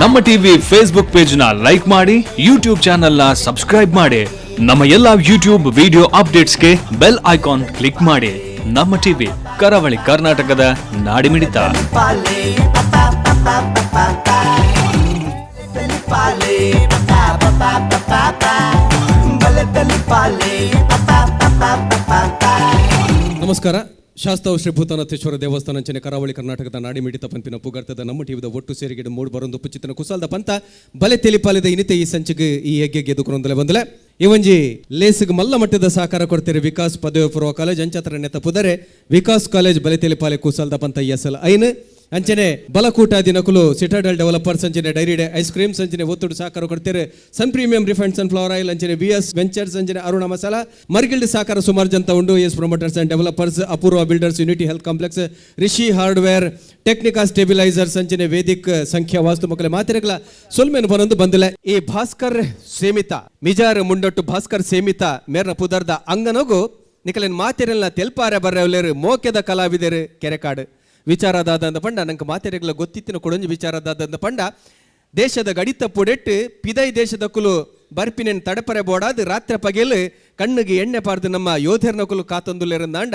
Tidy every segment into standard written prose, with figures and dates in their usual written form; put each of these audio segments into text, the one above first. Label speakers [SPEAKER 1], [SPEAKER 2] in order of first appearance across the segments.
[SPEAKER 1] ನಮ್ಮ TV Facebook page ನ like ಮಾಡಿ, ಯೂಟ್ಯೂಬ್ ಚಾನೆಲ್ ನ ಸಬ್ಸ್ಕ್ರೈಬ್ ಮಾಡಿ. ನಮ್ಮ ಎಲ್ಲಾ ಯೂಟ್ಯೂಬ್ ವಿಡಿಯೋ ಅಪ್ಡೇಟ್ಸ್ಗೆ ಬೆಲ್ ಐಕಾನ್ ಕ್ಲಿಕ್ ಮಾಡಿ. ನಮ್ಮ ಟಿವಿ, ಕರಾವಳಿ ಕರ್ನಾಟಕದ ನಾಡಿಮಿಡಿತ.
[SPEAKER 2] ನಮಸ್ಕಾರ. ಶಾಸ್ತಾವು ಶ್ರೀ ಭೂತನಾಥೇಶ್ವರ ದೇವಸ್ಥಾನ ಅಂಚನೆ ಕರಾವಳಿ ಕರ್ನಾಟಕದ ನಾಡಿಮಿಡಿತ ಪಂಪಿನ ಪುಗರ್ತದ ನಮ್ಮ ಟಿವಿದ ಒಟ್ಟು ಸೇರಿಗೆಡು ಮೂಡ್ ಬರೊಂದು ಪುಚಿತನ ಕುಸಾಲ್ದ ಪಂತ ಬಲೆ ತೆಲಿಪಾಲಿದ ಇನಿತೆ ಈ ಸಂಚಿಗೆ ಈ ಯಜ್ಞ ಗೆದುಕೊಂದಲೆ ಬಂದಲೆ. ಈ ಒಂಜಿ ಲೇಸಿಗೆ ಮಲ್ಲ ಮಟ್ಟದ ಸಹಕಾರ ಕೊಡ್ತೀರಿ ವಿಕಾಸ್ ಪದವಿ ಪೂರ್ವ ಕಾಲೇಜ್ ಅಂಚತ್ರ ನೆತ್ತ ಪುದರೆ ವಿಕಾಸ್ ಕಾಲೇಜ್ ಬಲೆ ತೆಲಿಪಾಲೆ ಕುಸಾಲ್ದ ಪಂತ ಎಸ್ ಎಲ್ ಐನ್ ಅಂಚನೆ ಬಲಕೂಟ ದಿನಕುಲು ಸಿಟಾಡೆಲ್ ಡೆವಲಪರ್ಸ್ ಅಂಚನೆ ಡೈರಿ ಡೇ ಐಸ್ ಕ್ರೀಮ್ಸ್ ಅಂಚನೆ ಒತ್ತುಡು ಸಹಕಾರ ಕೊಡ್ತೀರಿ Sun Premium Refined Sunflower Oil ಅಂಚನೆ ವಿ ಎಸ್ ವೆಂಚರ್ಸ್ ಅಂಚನೆ ಅರುಣ ಮಸಾಲ ಮರ್ಗಿಲ್ಡ್ ಸಹಕಾರ ಸುಮಾರು ಜಂತ ಉಂಡು. S Promoters and Developers, Apoorva Builders, Unity Health Complex, Rishi Hardware, Technica Stabilisers ಅಂಚನೆ ವೇದಿಕ್ ಸಂಖ್ಯಾ ವಾಸ್ತು ಮಕ್ಕಳ ಮಾತಿರಗಳ ಸೊಲ್ಮೆನು ಬನೊಂದು ಬಂದಿಲ್ಲ. ಈ ಭಾಸ್ಕರ್ ಸೇಮಿತ ಮಿಜಾರ್ ಮುಂಡೊಟ್ಟು ಭಾಸ್ಕರ್ ಸೇಮಿತ ಮೇರ್ನ ಪುದರ್ದ ಅಂಗನಗು ನಿಕಲೆನ್ ಮಾತಿರಲ್ನ ತೆಲ್ಪಾರೆ ಬರ್ರವಲೇರು ಮೋಕೆದ ಕಲಾವಿದರು ಕೆರೆಕಾಡು. ವಿಚಾರದಾದಂದ ಪಂಡ ನಂಗೆ ಮಾತೆರೆಗಳ ಗೊತ್ತಿತ್ತಿನ ಕೊಡೊಂಜಿ ವಿಚಾರದಾದಂದ ಪಂಡ, ದೇಶದ ಗಡಿತ ಪುಡೆಟ್ಟು ಪಿದೈ ದೇಶದ ಕುಲು ಬರ್ಪಿನೆನ್ ತಡಪರೆ ಬೋಡಾದ್ ರಾತ್ರಿ ಪಗೆಲು ಕಣ್ಣಿಗೆ ಎಣ್ಣೆ ಪಾರ್ದು ನಮ್ಮ ಯೋಧೆರ್ ನಕುಲು ಕಾತೊಂದುಲ್ಲೇರಂದಾಂಡ,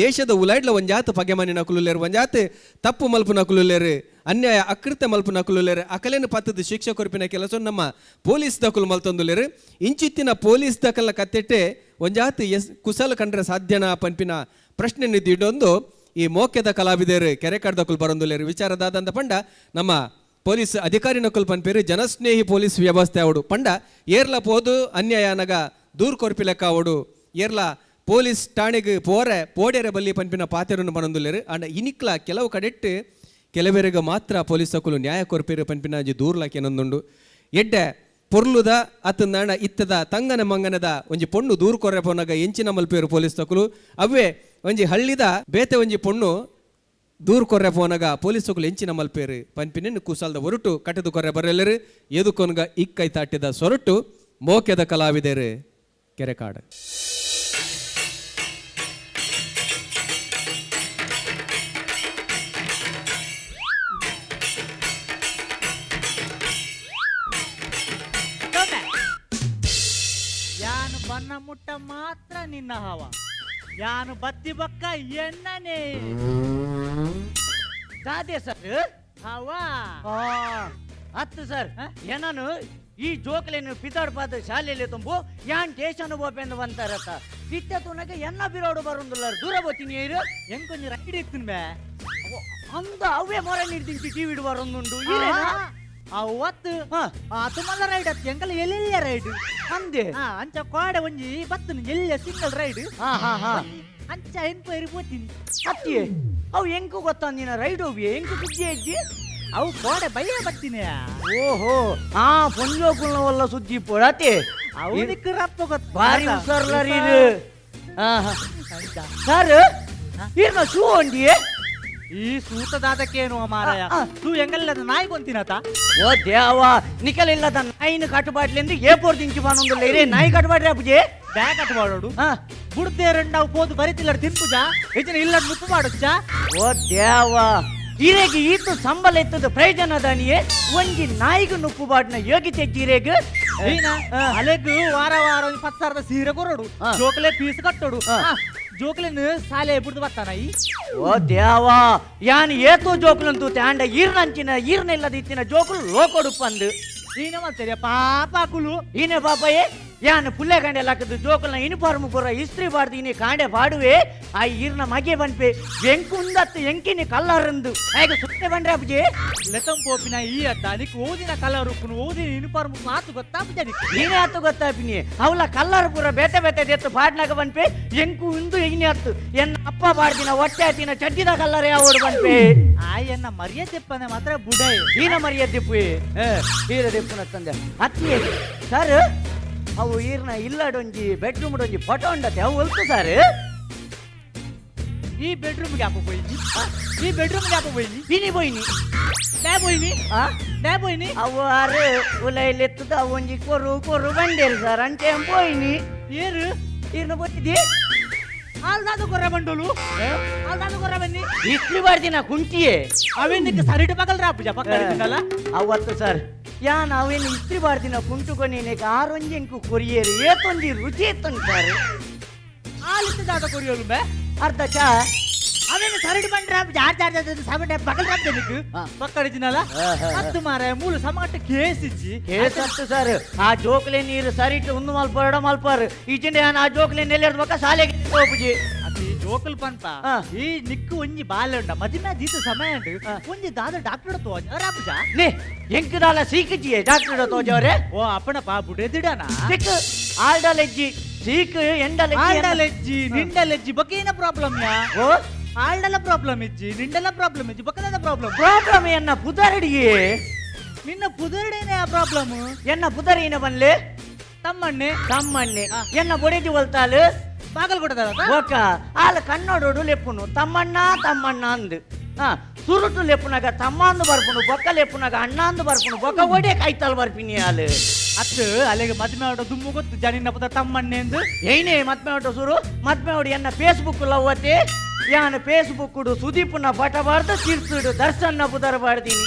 [SPEAKER 2] ದೇಶದ ಉಲೈಡ್ಲ ಒಂಜಾತ್ ಪಗೆಮನಿ ನಕುಲುಲ್ಲೇರು, ಒಂಜಾತ್ ತಪ್ಪು ಮಲ್ಪು ನಕುಲುಲ್ಲೇರು, ಅನ್ಯಾಯ ಅಕೃತ್ಯ ಮಲ್ಪು ನಕುಲುಲ್ಲೇರು. ಅಕಲೇನು ಪತ್ತದ ಶಿಕ್ಷೆ ಕೊರ್ಪಿನ ಕೆಲಸ ನಮ್ಮ ಪೊಲೀಸ್ ದಕುಲು ಮಲ್ತೊಂದುಲ್ಲೇರು. ಇಂಚಿತ್ತಿನ ಪೊಲೀಸ್ ದಕಲ್ನ ಕತ್ತೆಟ್ಟೆ ಒಂಜಾತ್ ಎಸ್ ಕುಸಲ ಕಂಡ್ರೆ ಸಾಧ್ಯನಾ ಪನ್ಪಿನ ಪ್ರಶ್ನೆ ನಿದ್ದಿಡೊಂದು ಈ ಮೋಕ್ಯದ ಕಲಾವಿದರು ಕೆರೆಕಾಡ್ದಕುಲು ಬರೊಂದುಲ್ಲೇರು. ವಿಚಾರದಾದಂದ ಪಂಡ, ನಮ್ಮ ಪೊಲೀಸ್ ಅಧಿಕಾರಿ ನಕುಲ್ ಪನ್ಪೇರು ಜನಸ್ನೇಹಿ ಪೊಲೀಸ್ ವ್ಯವಸ್ಥೆ ಅವಡು ಪಂಡ, ಏರ್ಲ ಪೋದು ಅನ್ಯಾಯನಗ ದೂರ್ ಕೊರ್ಪಿ ಲೆಕ್ಕ ಅವಡು, ಏರ್ಲ ಪೊಲೀಸ್ ಠಾಣೆಗೆ ಪೋರೆ ಪೋಡ್ಯರೆ ಬಲ್ಲಿ ಪನ್ಪಿನ ಪಾತೆರನ್ನು ಬರೊಂದುಲ್ಲೇರು. ಅಂಡ ಇನಿಕ್ಲ ಕೆಲವು ಕಡೆಟ್ಟು ಕೆಲವರಿಗೆ ಮಾತ್ರ ಪೊಲೀಸ್ ನಕುಲು ನ್ಯಾಯ ಕೊರ್ಪೇರು ಪನ್ಪಿನ ಅಂಜಿ ದೂರ್ಲಾಕೇನೊಂದುಂಡು. ಎಡ್ಡೆ ಪೊರ್ಲುದ ಅತ್ತಂದಾಣ ಇತ್ತದ ತಂಗನ ಮಂಗನದ ಒಂಜಿ ಪೊಣ್ಣು ದೂರು ಕೊರ್ರೆ ಪೋನಾಗ ಎಂಚಿನ ಮಲ್ಪೇರು ಪೊಲೀಸ್ ತಕುಲು? ಅವೇ ಒಂಜಿ ಹಳ್ಳಿದ ಬೇತೆ ಒಂಜಿ ಪೊಣ್ಣು ದೂರು ಕೊರ್ರೆ ಪೋನಾಗ ಪೊಲೀಸ್ ತಕುಲು ಎಂಚಿನ ಮಲ್ಪೇರು ಪನ್ಪಿನ ಕುಸಾಲ್ದ ಒರಟು ಕಟ್ಟದು ಕೊರ್ರೆ ಬರಲೇರು. ಎದುಕೊನ್ಗ ಇಕ್ಕೈ ತಾಟಿದ ಸೊರಟು ಮೋಕೆದ ಕಲಾವಿದರು ಕೆರೆಕಾಡು.
[SPEAKER 3] ಯಾನು ಬನ್ನ ಮುಟ್ಟ ಮಾತ್ರ ನಿನ್ನ ಹವ, ಯಾನು ಬತ್ತಿ ಬಕ್ಕ ಎಣ್ಣನೆ.
[SPEAKER 4] ದಾದೆ ಸರ್?
[SPEAKER 3] ಹವಾ.
[SPEAKER 4] ಅತ್ತು ಸರ್, ಏನಾನು ಈ ಜೋಕ್ಲೇನು ಪಿತಾಡ್ ಪಾದ ಶಾಲೆಯಲ್ಲಿ ತುಂಬು ಯಾನ್ ಟೇಷನ್ ಬೋಪೆಂದು ಬಂತಾರತ್ತ. ಇತ್ತ ತುನಗೆ ಎನ್ನ ಬಿರೋಡು ಬರುಂದುಲ್ಲಾರ, ದೂರ ಬೋತೀನಿ ಇರು.
[SPEAKER 3] ಎಂಕೊಂಜಿ ರೈಡ್ ಇತ್ತಿನ ಬೇ.
[SPEAKER 4] ಅಂದ ಅವೇ ಮೊರ ನೀಡ್ದಿಂಚಿ ಟಿವಿ ಬರೊಂದುಂಡು.
[SPEAKER 3] ಅವತ್ತು
[SPEAKER 4] ಹಾ.
[SPEAKER 3] ತುಮಲ್ಲ ರೈಡ್ ಅತ್ತು, ಎಂಕಲ್ಲ ಎಲ್ಲೆಲ್ಲ ರೈಡ್.
[SPEAKER 4] ಅಂದೆ.
[SPEAKER 3] ಅಂಚ ಕೋಡೆ ಒಂಜಿ ಬತ್ತನು ಎಲ್ಲ ಸಿಂಗಲ್ ರೈಡ್.
[SPEAKER 4] ಹಾ ಹಾ ಹಾ
[SPEAKER 3] ಅಂಚ ಎನ್ಕ್ವೈರಿ ಪೋತೀನಿ.
[SPEAKER 4] ಅತ್ತಿಯೇ, ಅವು ಎಂಕು ಗೊತ್ತಾ? ನೀನ ರೈಡ್ ಹೋಗಿ ಎಂಕು ಸುದ್ದಿ ಅಜ್ಜಿ.
[SPEAKER 3] ಅವು ಕೋಡೆ ಬಯ್ಯ ಬತ್ತೀನಿ.
[SPEAKER 4] ಓಹೋ, ಆ ಪೊಂಜೋಕುಲ್ನವಲ್ಲ ಸುದ್ದಿ ಪೋಡಾತಿ.
[SPEAKER 3] ಅವನಿಕ್ ರಪ್ಪ ಗೊತ್ತ.
[SPEAKER 4] ಭಾರಿ ಹುಷಾರ್ಲಾರಿ ಇದು. ಹಾ ಹಾ ಸರ್, ಈರ್ನ ಶೂ ಒಂಡಿಯೇ?
[SPEAKER 3] ಈ ಸೂತದಾದಕ್ಕೇನು ಮಾರಾಯ?
[SPEAKER 4] ಆ, ಆ.
[SPEAKER 3] ತೂ ಎಂಗಲ್ಲದ ನಾಯಿ ಕೊಂತಿನತ.
[SPEAKER 4] ಓ ದೇವ, ನಿಕಲಿಲ್ಲದ ನಾಯಿನ ಕಟ್ಟುಬಾಟ್ಲಿಂದ ಏ ಪೋರ್ ದಿಂಚಿ ಬಾನೊಂದುಲ್ಲ. ಇರೇ ನಾಯಿ ಕಟ್ಟುಬಾಟ್ರಿ ಅಪ್ಪುಜಿ?
[SPEAKER 3] ಬ್ಯಾಗ್ ಅಟ್ ಮಾಡೋಡು.
[SPEAKER 4] ಹಾ.
[SPEAKER 3] ಬುಡ್ದೆ ರೆಂಡಾವು ಪೋದು ಬರಿತಿಲ್ಲ ತಿನ್ಪುಜ ಹೆಚ್ಚಿನ ಇಲ್ಲ ಮುಪ್ಪು ಮಾಡುಚ್ಚ.
[SPEAKER 4] ಓ ದೇವ, ಇರೇಗೆ ಈತು ಸಂಬಳ ಎತ್ತದ ಪ್ರಯೋಜನ ದಾನಿಯೇ? ಒಂಜಿ ನಾಯಿಗೆ ನುಪ್ಪು ಬಾಟ್ನ ಯೋಗ್ಯತೆ ಇರೇಗ್?
[SPEAKER 3] ಈನ ಅಲೆಗ್ ವಾರ ವಾರ ಒಂಜಿ 10,000ದ ಸೀರೆ ಕೊರಡು. ಜೋಕಲೆ ಪೀಸ್ ಕಟ್ಟೋಡು. ಜೋಕಲೆನ್ ಸಾಲೆ ಬುಡ್ದು ಬತ್ತಾನ ಈ.
[SPEAKER 4] ಓ ದೇವ, ಯಾನ್ ಏತೋ ಜೋಕುಲಂತೂ ತಾಂಡ ಈರ್ನಂಚಿನ ಈರ್ನ ಇಲ್ಲದ ಇತ್ತಿನ ಜೋಕುಲು ಲೋಕೊಡುಪ್ಪಂದು.
[SPEAKER 3] ಈನ ಮಾಡ್ತಾರೆ ಪಾಪ ಕುಲು.
[SPEAKER 4] ಈನೆ ಪಾಪಯೇ, ಯಾನ್ ಪುಲ್ಲೆ ಕಾಂಡೆ ಲಾಕದು ಜೋಕುಲ್ನ ಯೂನಿಫಾರ್ಮ್ ಪೂರ ಇಸ್ತ್ರಿ ಬಾರ್ದು ಈನೆ ಕಾಂಡೆ ಬಾಡುವೆ. ಆ ಈರ್ನ ಮಗೆ ಬನ್ಪೆ ಎಂಕುಂದತ್ತು ಎಂಕಿನಿ ಕಲ್ಲರಂದು ಆಯ್ಕೆ ಸುತ್ತೆ ಬಂಡ್ರೆ ಅಪ್ಪುಜಿ.
[SPEAKER 3] ಲೆಕ್ಕಂ ಪೋಪಿನ ಈ ಅತ್ತ ನಿಕ್ ಓದಿನ ಕಲರ್ ಉಪ್ಪುನು ಓದಿನ ಯೂನಿಫಾರ್ಮ್ ಮಾತು ಗೊತ್ತಾಪುಜ ನಿಕ್?
[SPEAKER 4] ನೀನೇ ಆತು ಗೊತ್ತಾಪಿನಿ. ಅವಲ ಕಲ್ಲರ್ ಪೂರ ಬೇತೆ ಬೇತೆ ದೆತ್ತು ಪಾಡ್ನಾಗ ಬನ್ಪೆ ಎಂಕು ಇಂದು ಇನಿ ಅತ್ತು ಎನ್ನ ಅಪ್ಪ ಬಾಡ್ದಿನ ಹೊಟ್ಟೆ ಆತಿನ ಚಡ್ಡಿದ ಕಲ್ಲರೇ ಅವಡು ಬನ್ಪೆ.
[SPEAKER 3] ಆಯ್ ಎನ್ನ ಮರ್ಯಾದೆಪ್ಪನೆ ಮಾತ್ರ ಬುಡೈ.
[SPEAKER 4] ಈನ ಮರ್ಯಾದೆಪ್ಪು ಈರ ದೆಪ್ಪುನ ತಂದೆ ಅತ್ತಿ. ಸರ್, ಅವು ಈರ್ನ ಇಲ್ಲಡೊಂಜಿ ಬೆಡ್ರೂಮ್ ಡೊಂಜಿ ಫೋಟೋ ಉಂಡತೆ, ಅವು ಒಲ್ತು ಸರ್?
[SPEAKER 3] ಈ ಬೆಡ್ರೂಮ್ ಗ್ಯಾಪ ಪೋಯಿನಿ, ಈ ಬೆಡ್ರೂಮ್ ಗ್ಯಾಪ ಪೋಯಿನಿ?
[SPEAKER 4] ಇನಿ ಬೋಯ್ನಿ.
[SPEAKER 3] ಡ್ಯಾ ಪೋಯಿನಿ?
[SPEAKER 4] ಆ.
[SPEAKER 3] ಡ್ಯಾ ಪೋಯಿನಿ?
[SPEAKER 4] ಅವು ಆರು ಉಲೈಲೆತ್ತದ ಅವು ಒಂಜಿ ಕೊರು ಕೊರು ಬಂಡೇರು ಸರ್, ಅಂಚೆ ಪೋಯಿನಿ.
[SPEAKER 3] ಏರು?
[SPEAKER 4] ಈರ್ನ ಗೊತ್ತಿದ್ದಿ.
[SPEAKER 3] ಆಲ್ದಾದ ಕೊರ್ರ ಬಂಡೋಲು ಆಲ್ದಾದ ಕೊರ್ರ ಬನ್ನಿ
[SPEAKER 4] ಇಸ್ತ್ರಿ ಬಾರ್ದಿನ ಕುಂಟಿಯೇ
[SPEAKER 3] ಅವೇನಕ್ಕೆ ಸರಿಟು ಪಗಲ್ ರಾಪುಜ ಪಕ್ಕ ಹಿಡಿದಿದ್ದಲ್ಲ?
[SPEAKER 4] ಅವತ್ತು ಸರ್ ಯಾನ್ ಅವೇನು ಇಸ್ತ್ರಿ ಬಾರ್ದಿನ ಕುಂಟುಕೊನೇನೆ ಆರೊಂಜಿ ಎಂಕು ಕೊರಿಯೇರು ಏತೊಂಜಿ ರುಚಿ ಇತ್ತಂಗ್ ಸರ್.
[SPEAKER 3] ಆಲಿತ್ತದಾದ ಕೊರಿಯೋಲು ಬೇ.
[SPEAKER 4] ಅರ್ಧ ಚಾ.
[SPEAKER 3] ಅವೇನು ಸರಿಟು ಬಂಡ್ರ ಜಾರ್ ಜಾರ್ ಜಾರ್ ಸಾಬಂಡೆ ಪಗಲ್ ರಾಪ್ಜನಿಕ್ ಪಕ್ಕ ಹಿಡಿದಿನಲ್ಲ. ಹತ್ತು ಮಾರ ಮೂಲು ಸಮಗಟ್ಟ ಕೇಸ್ ಇಜ್ಜಿ.
[SPEAKER 4] ಕೇಸ್ ಅತ್ತು ಸರ್, ಆ ಜೋಕ್ಲೆ ನೀರು ಸರಿಟ್ ಒಂದು ಮಲ್ಪಾರ ಮಲ್ಪಾರು ಈಚಿಂಡೆ ಆ ಜೋಕ್ಲೆ ನೆಲೆರ್ದ ಬಕ್ಕ ಶಾಲೆಗೆ ಹೋಗುಜಿ.
[SPEAKER 3] ಅದು ಈ ಜೋಕಲ್ ಪನ್ಪ. ಈ ನಿಕ್ಕು ಒಂಜಿ ಬಾಲ್ಯ ಉಂಡ ಮದಿಮೆ ದೀತ ಸಮಯ ಉಂಟು ಒಂಜಿ ದಾದ ಡಾಕ್ಟರ್ ತೋಜ ರಾಪುಜ.
[SPEAKER 4] ನೇ ಎಂಕದಾಲ ಸೀಕಿಜಿಯೇ ಡಾಕ್ಟರ್ ತೋಜವ್ರೆ.
[SPEAKER 3] ಓ ಅಪ್ಪಣಪ್ಪ ಬುಡೆದಿಡನ.
[SPEAKER 4] ಸಿಕ್ ಆಲ್ಡಲೆಜ್ಜಿ ಸೀಕ್ ಎಂಡಲೆಜ್ಜಿ.
[SPEAKER 3] ಆಲ್ಡಲೆಜ್ಜಿ ನಿಂಡಲೆಜ್ಜಿ ಬೊಕ್ಕ ಪ್ರಾಬ್ಲಮ್ ಯಾ?
[SPEAKER 4] ಓ.
[SPEAKER 3] ಆಲ್ಡಲ ಪ್ರಾಬ್ಲಮ್ ಇಜ್ಜಿ, ನಿಂಡಲ ಪ್ರಾಬ್ಲಮ್ ಇಜ್ಜಿ, ಬೊಕ್ಕದ ಪ್ರಾಬ್ಲಮ್?
[SPEAKER 4] ಪ್ರಾಬ್ಲಮ್ ಎನ್ನ ಪುದರಡಿಯೇ.
[SPEAKER 3] ನಿನ್ನ ಪುದರ್ಡೇನೆ ಆ ಪ್ರಾಬ್ಲಮ್.
[SPEAKER 4] ಎನ್ನ ಪುದರಿನ ಬನ್ಲೆ?
[SPEAKER 3] ತಮ್ಮಣ್ಣೆ.
[SPEAKER 4] ತಮ್ಮಣ್ಣೆ. ಎನ್ನ ಬೊಡೆದಿ ಒಲ್ತಾಲು?
[SPEAKER 3] ಬಾಗಲಕೋಟದ.
[SPEAKER 4] ಒಕ್ಕ ಆಲ ಕನ್ನಡೋಡು ಲೆಪ್ಪುನು ತಮ್ಮಣ್ಣ ತಮ್ಮಣ್ಣ ಅಂದು. ಹಾ ಸುರುಟು ಲೆಪ್ಪುನಾಗ ತಮ್ಮ ಅಂದು ಬರ್ಪುನು, ಬೊಕ್ಕ ಲೆಪ್ಪುನಾಗ ಅಣ್ಣ ಅಂದು ಬರ್ಪುನು, ಬೊಕ್ಕ ಒಡೆ ಕೈತಾಲ್ ಬರ್ಪಿನಿ ಆಲು.
[SPEAKER 3] ಅತ್ತು ಅಲ್ಲಿಗೆ ಮದ್ಮೆ ಆಡೋ ದುಮ್ಮು ಗೊತ್ತು ಜನಿನ ಪುದರ್ ತಮ್ಮಣ್ಣೆ ಎಂದು.
[SPEAKER 4] ಏನೇ ಮದ್ಮೆ ಉಂಟು ಸುರು ಮದ್ಮೆ ಉಡು ಎನ್ನ ಫೇಸ್ಬುಕ್ ಲವ್ವತೆ ಯಾನ ಫೇಸ್ಬುಕ್ ಸುದೀಪ್ನ ಪಟ ಬಾರ್ದು ತಿರ್ಸುಡು ದರ್ಶನ್ನ ಪುದರ್ ಬಾರ್ದೀನಿ.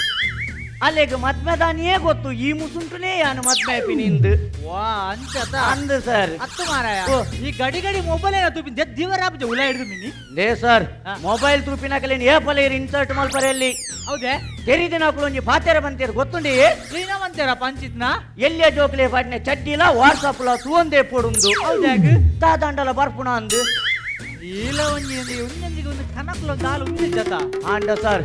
[SPEAKER 4] ಅಲ್ಲಿಗೆ ಮದ್ಮೆದಾನಿಯೇ ಗೊತ್ತು ಈ ಮುಸುಂಟುನೇ ಯಾನು ಮದ್ಮೆ ನಿಂದು.
[SPEAKER 3] ವಾ ಅಂಚತ?
[SPEAKER 4] ಅಂದು ಸರ್.
[SPEAKER 3] ಅತ್ತು ಮಾರಾಯ.
[SPEAKER 4] ಓ.
[SPEAKER 3] ಈ ಗಡಿ ಗಡಿ ಮೊಬೈಲ್ ಏನ ತುಪ್ಪಿನ ದಿವರಾಪಜ ಉಲ ಹಿಡಿದು ಮಿನಿ.
[SPEAKER 4] ಲೇ ಸರ್, ಮೊಬೈಲ್ ತೂಪಿನಕಲೇನು ಏ ಪಲೇರು ಇನ್ಸರ್ಟ್ ಮಲ್ಪರೆಲ್ಲಿ.
[SPEAKER 3] ಹೌದೇ?
[SPEAKER 4] ತೆರಿದಿನ ಒಂಜಿ ಪಾತೆರ ಬಂತೇರು ಗೊತ್ತುಂಡಿ?
[SPEAKER 3] ಶ್ರೀನವಂತೇರ ಪಂಚಿತ್ನ.
[SPEAKER 4] ಎಲ್ಲಿಯ ಜೋಕ್ಲೆ ಪಾಟ್ನೆ ಚಡ್ಡಿಲ ವಾಟ್ಸಪ್ ಲ ತೂಂದೆ ಪೊಡುಂದು.
[SPEAKER 3] ಹೌದ್ಯಾಗ?
[SPEAKER 4] ತಾದಂಡಲ ಬರ್ಪುಣ ಅಂದು.
[SPEAKER 3] ಈಲ ಒಂಜಿ ಒಂಜಿ ಒಂಜೊಂಜಿಗೆ ಒಂದು ಕನಕುಲ ದಾಲ್ ಉಂಜಿ ಜತ.
[SPEAKER 4] ಆಂಡ ಸರ್,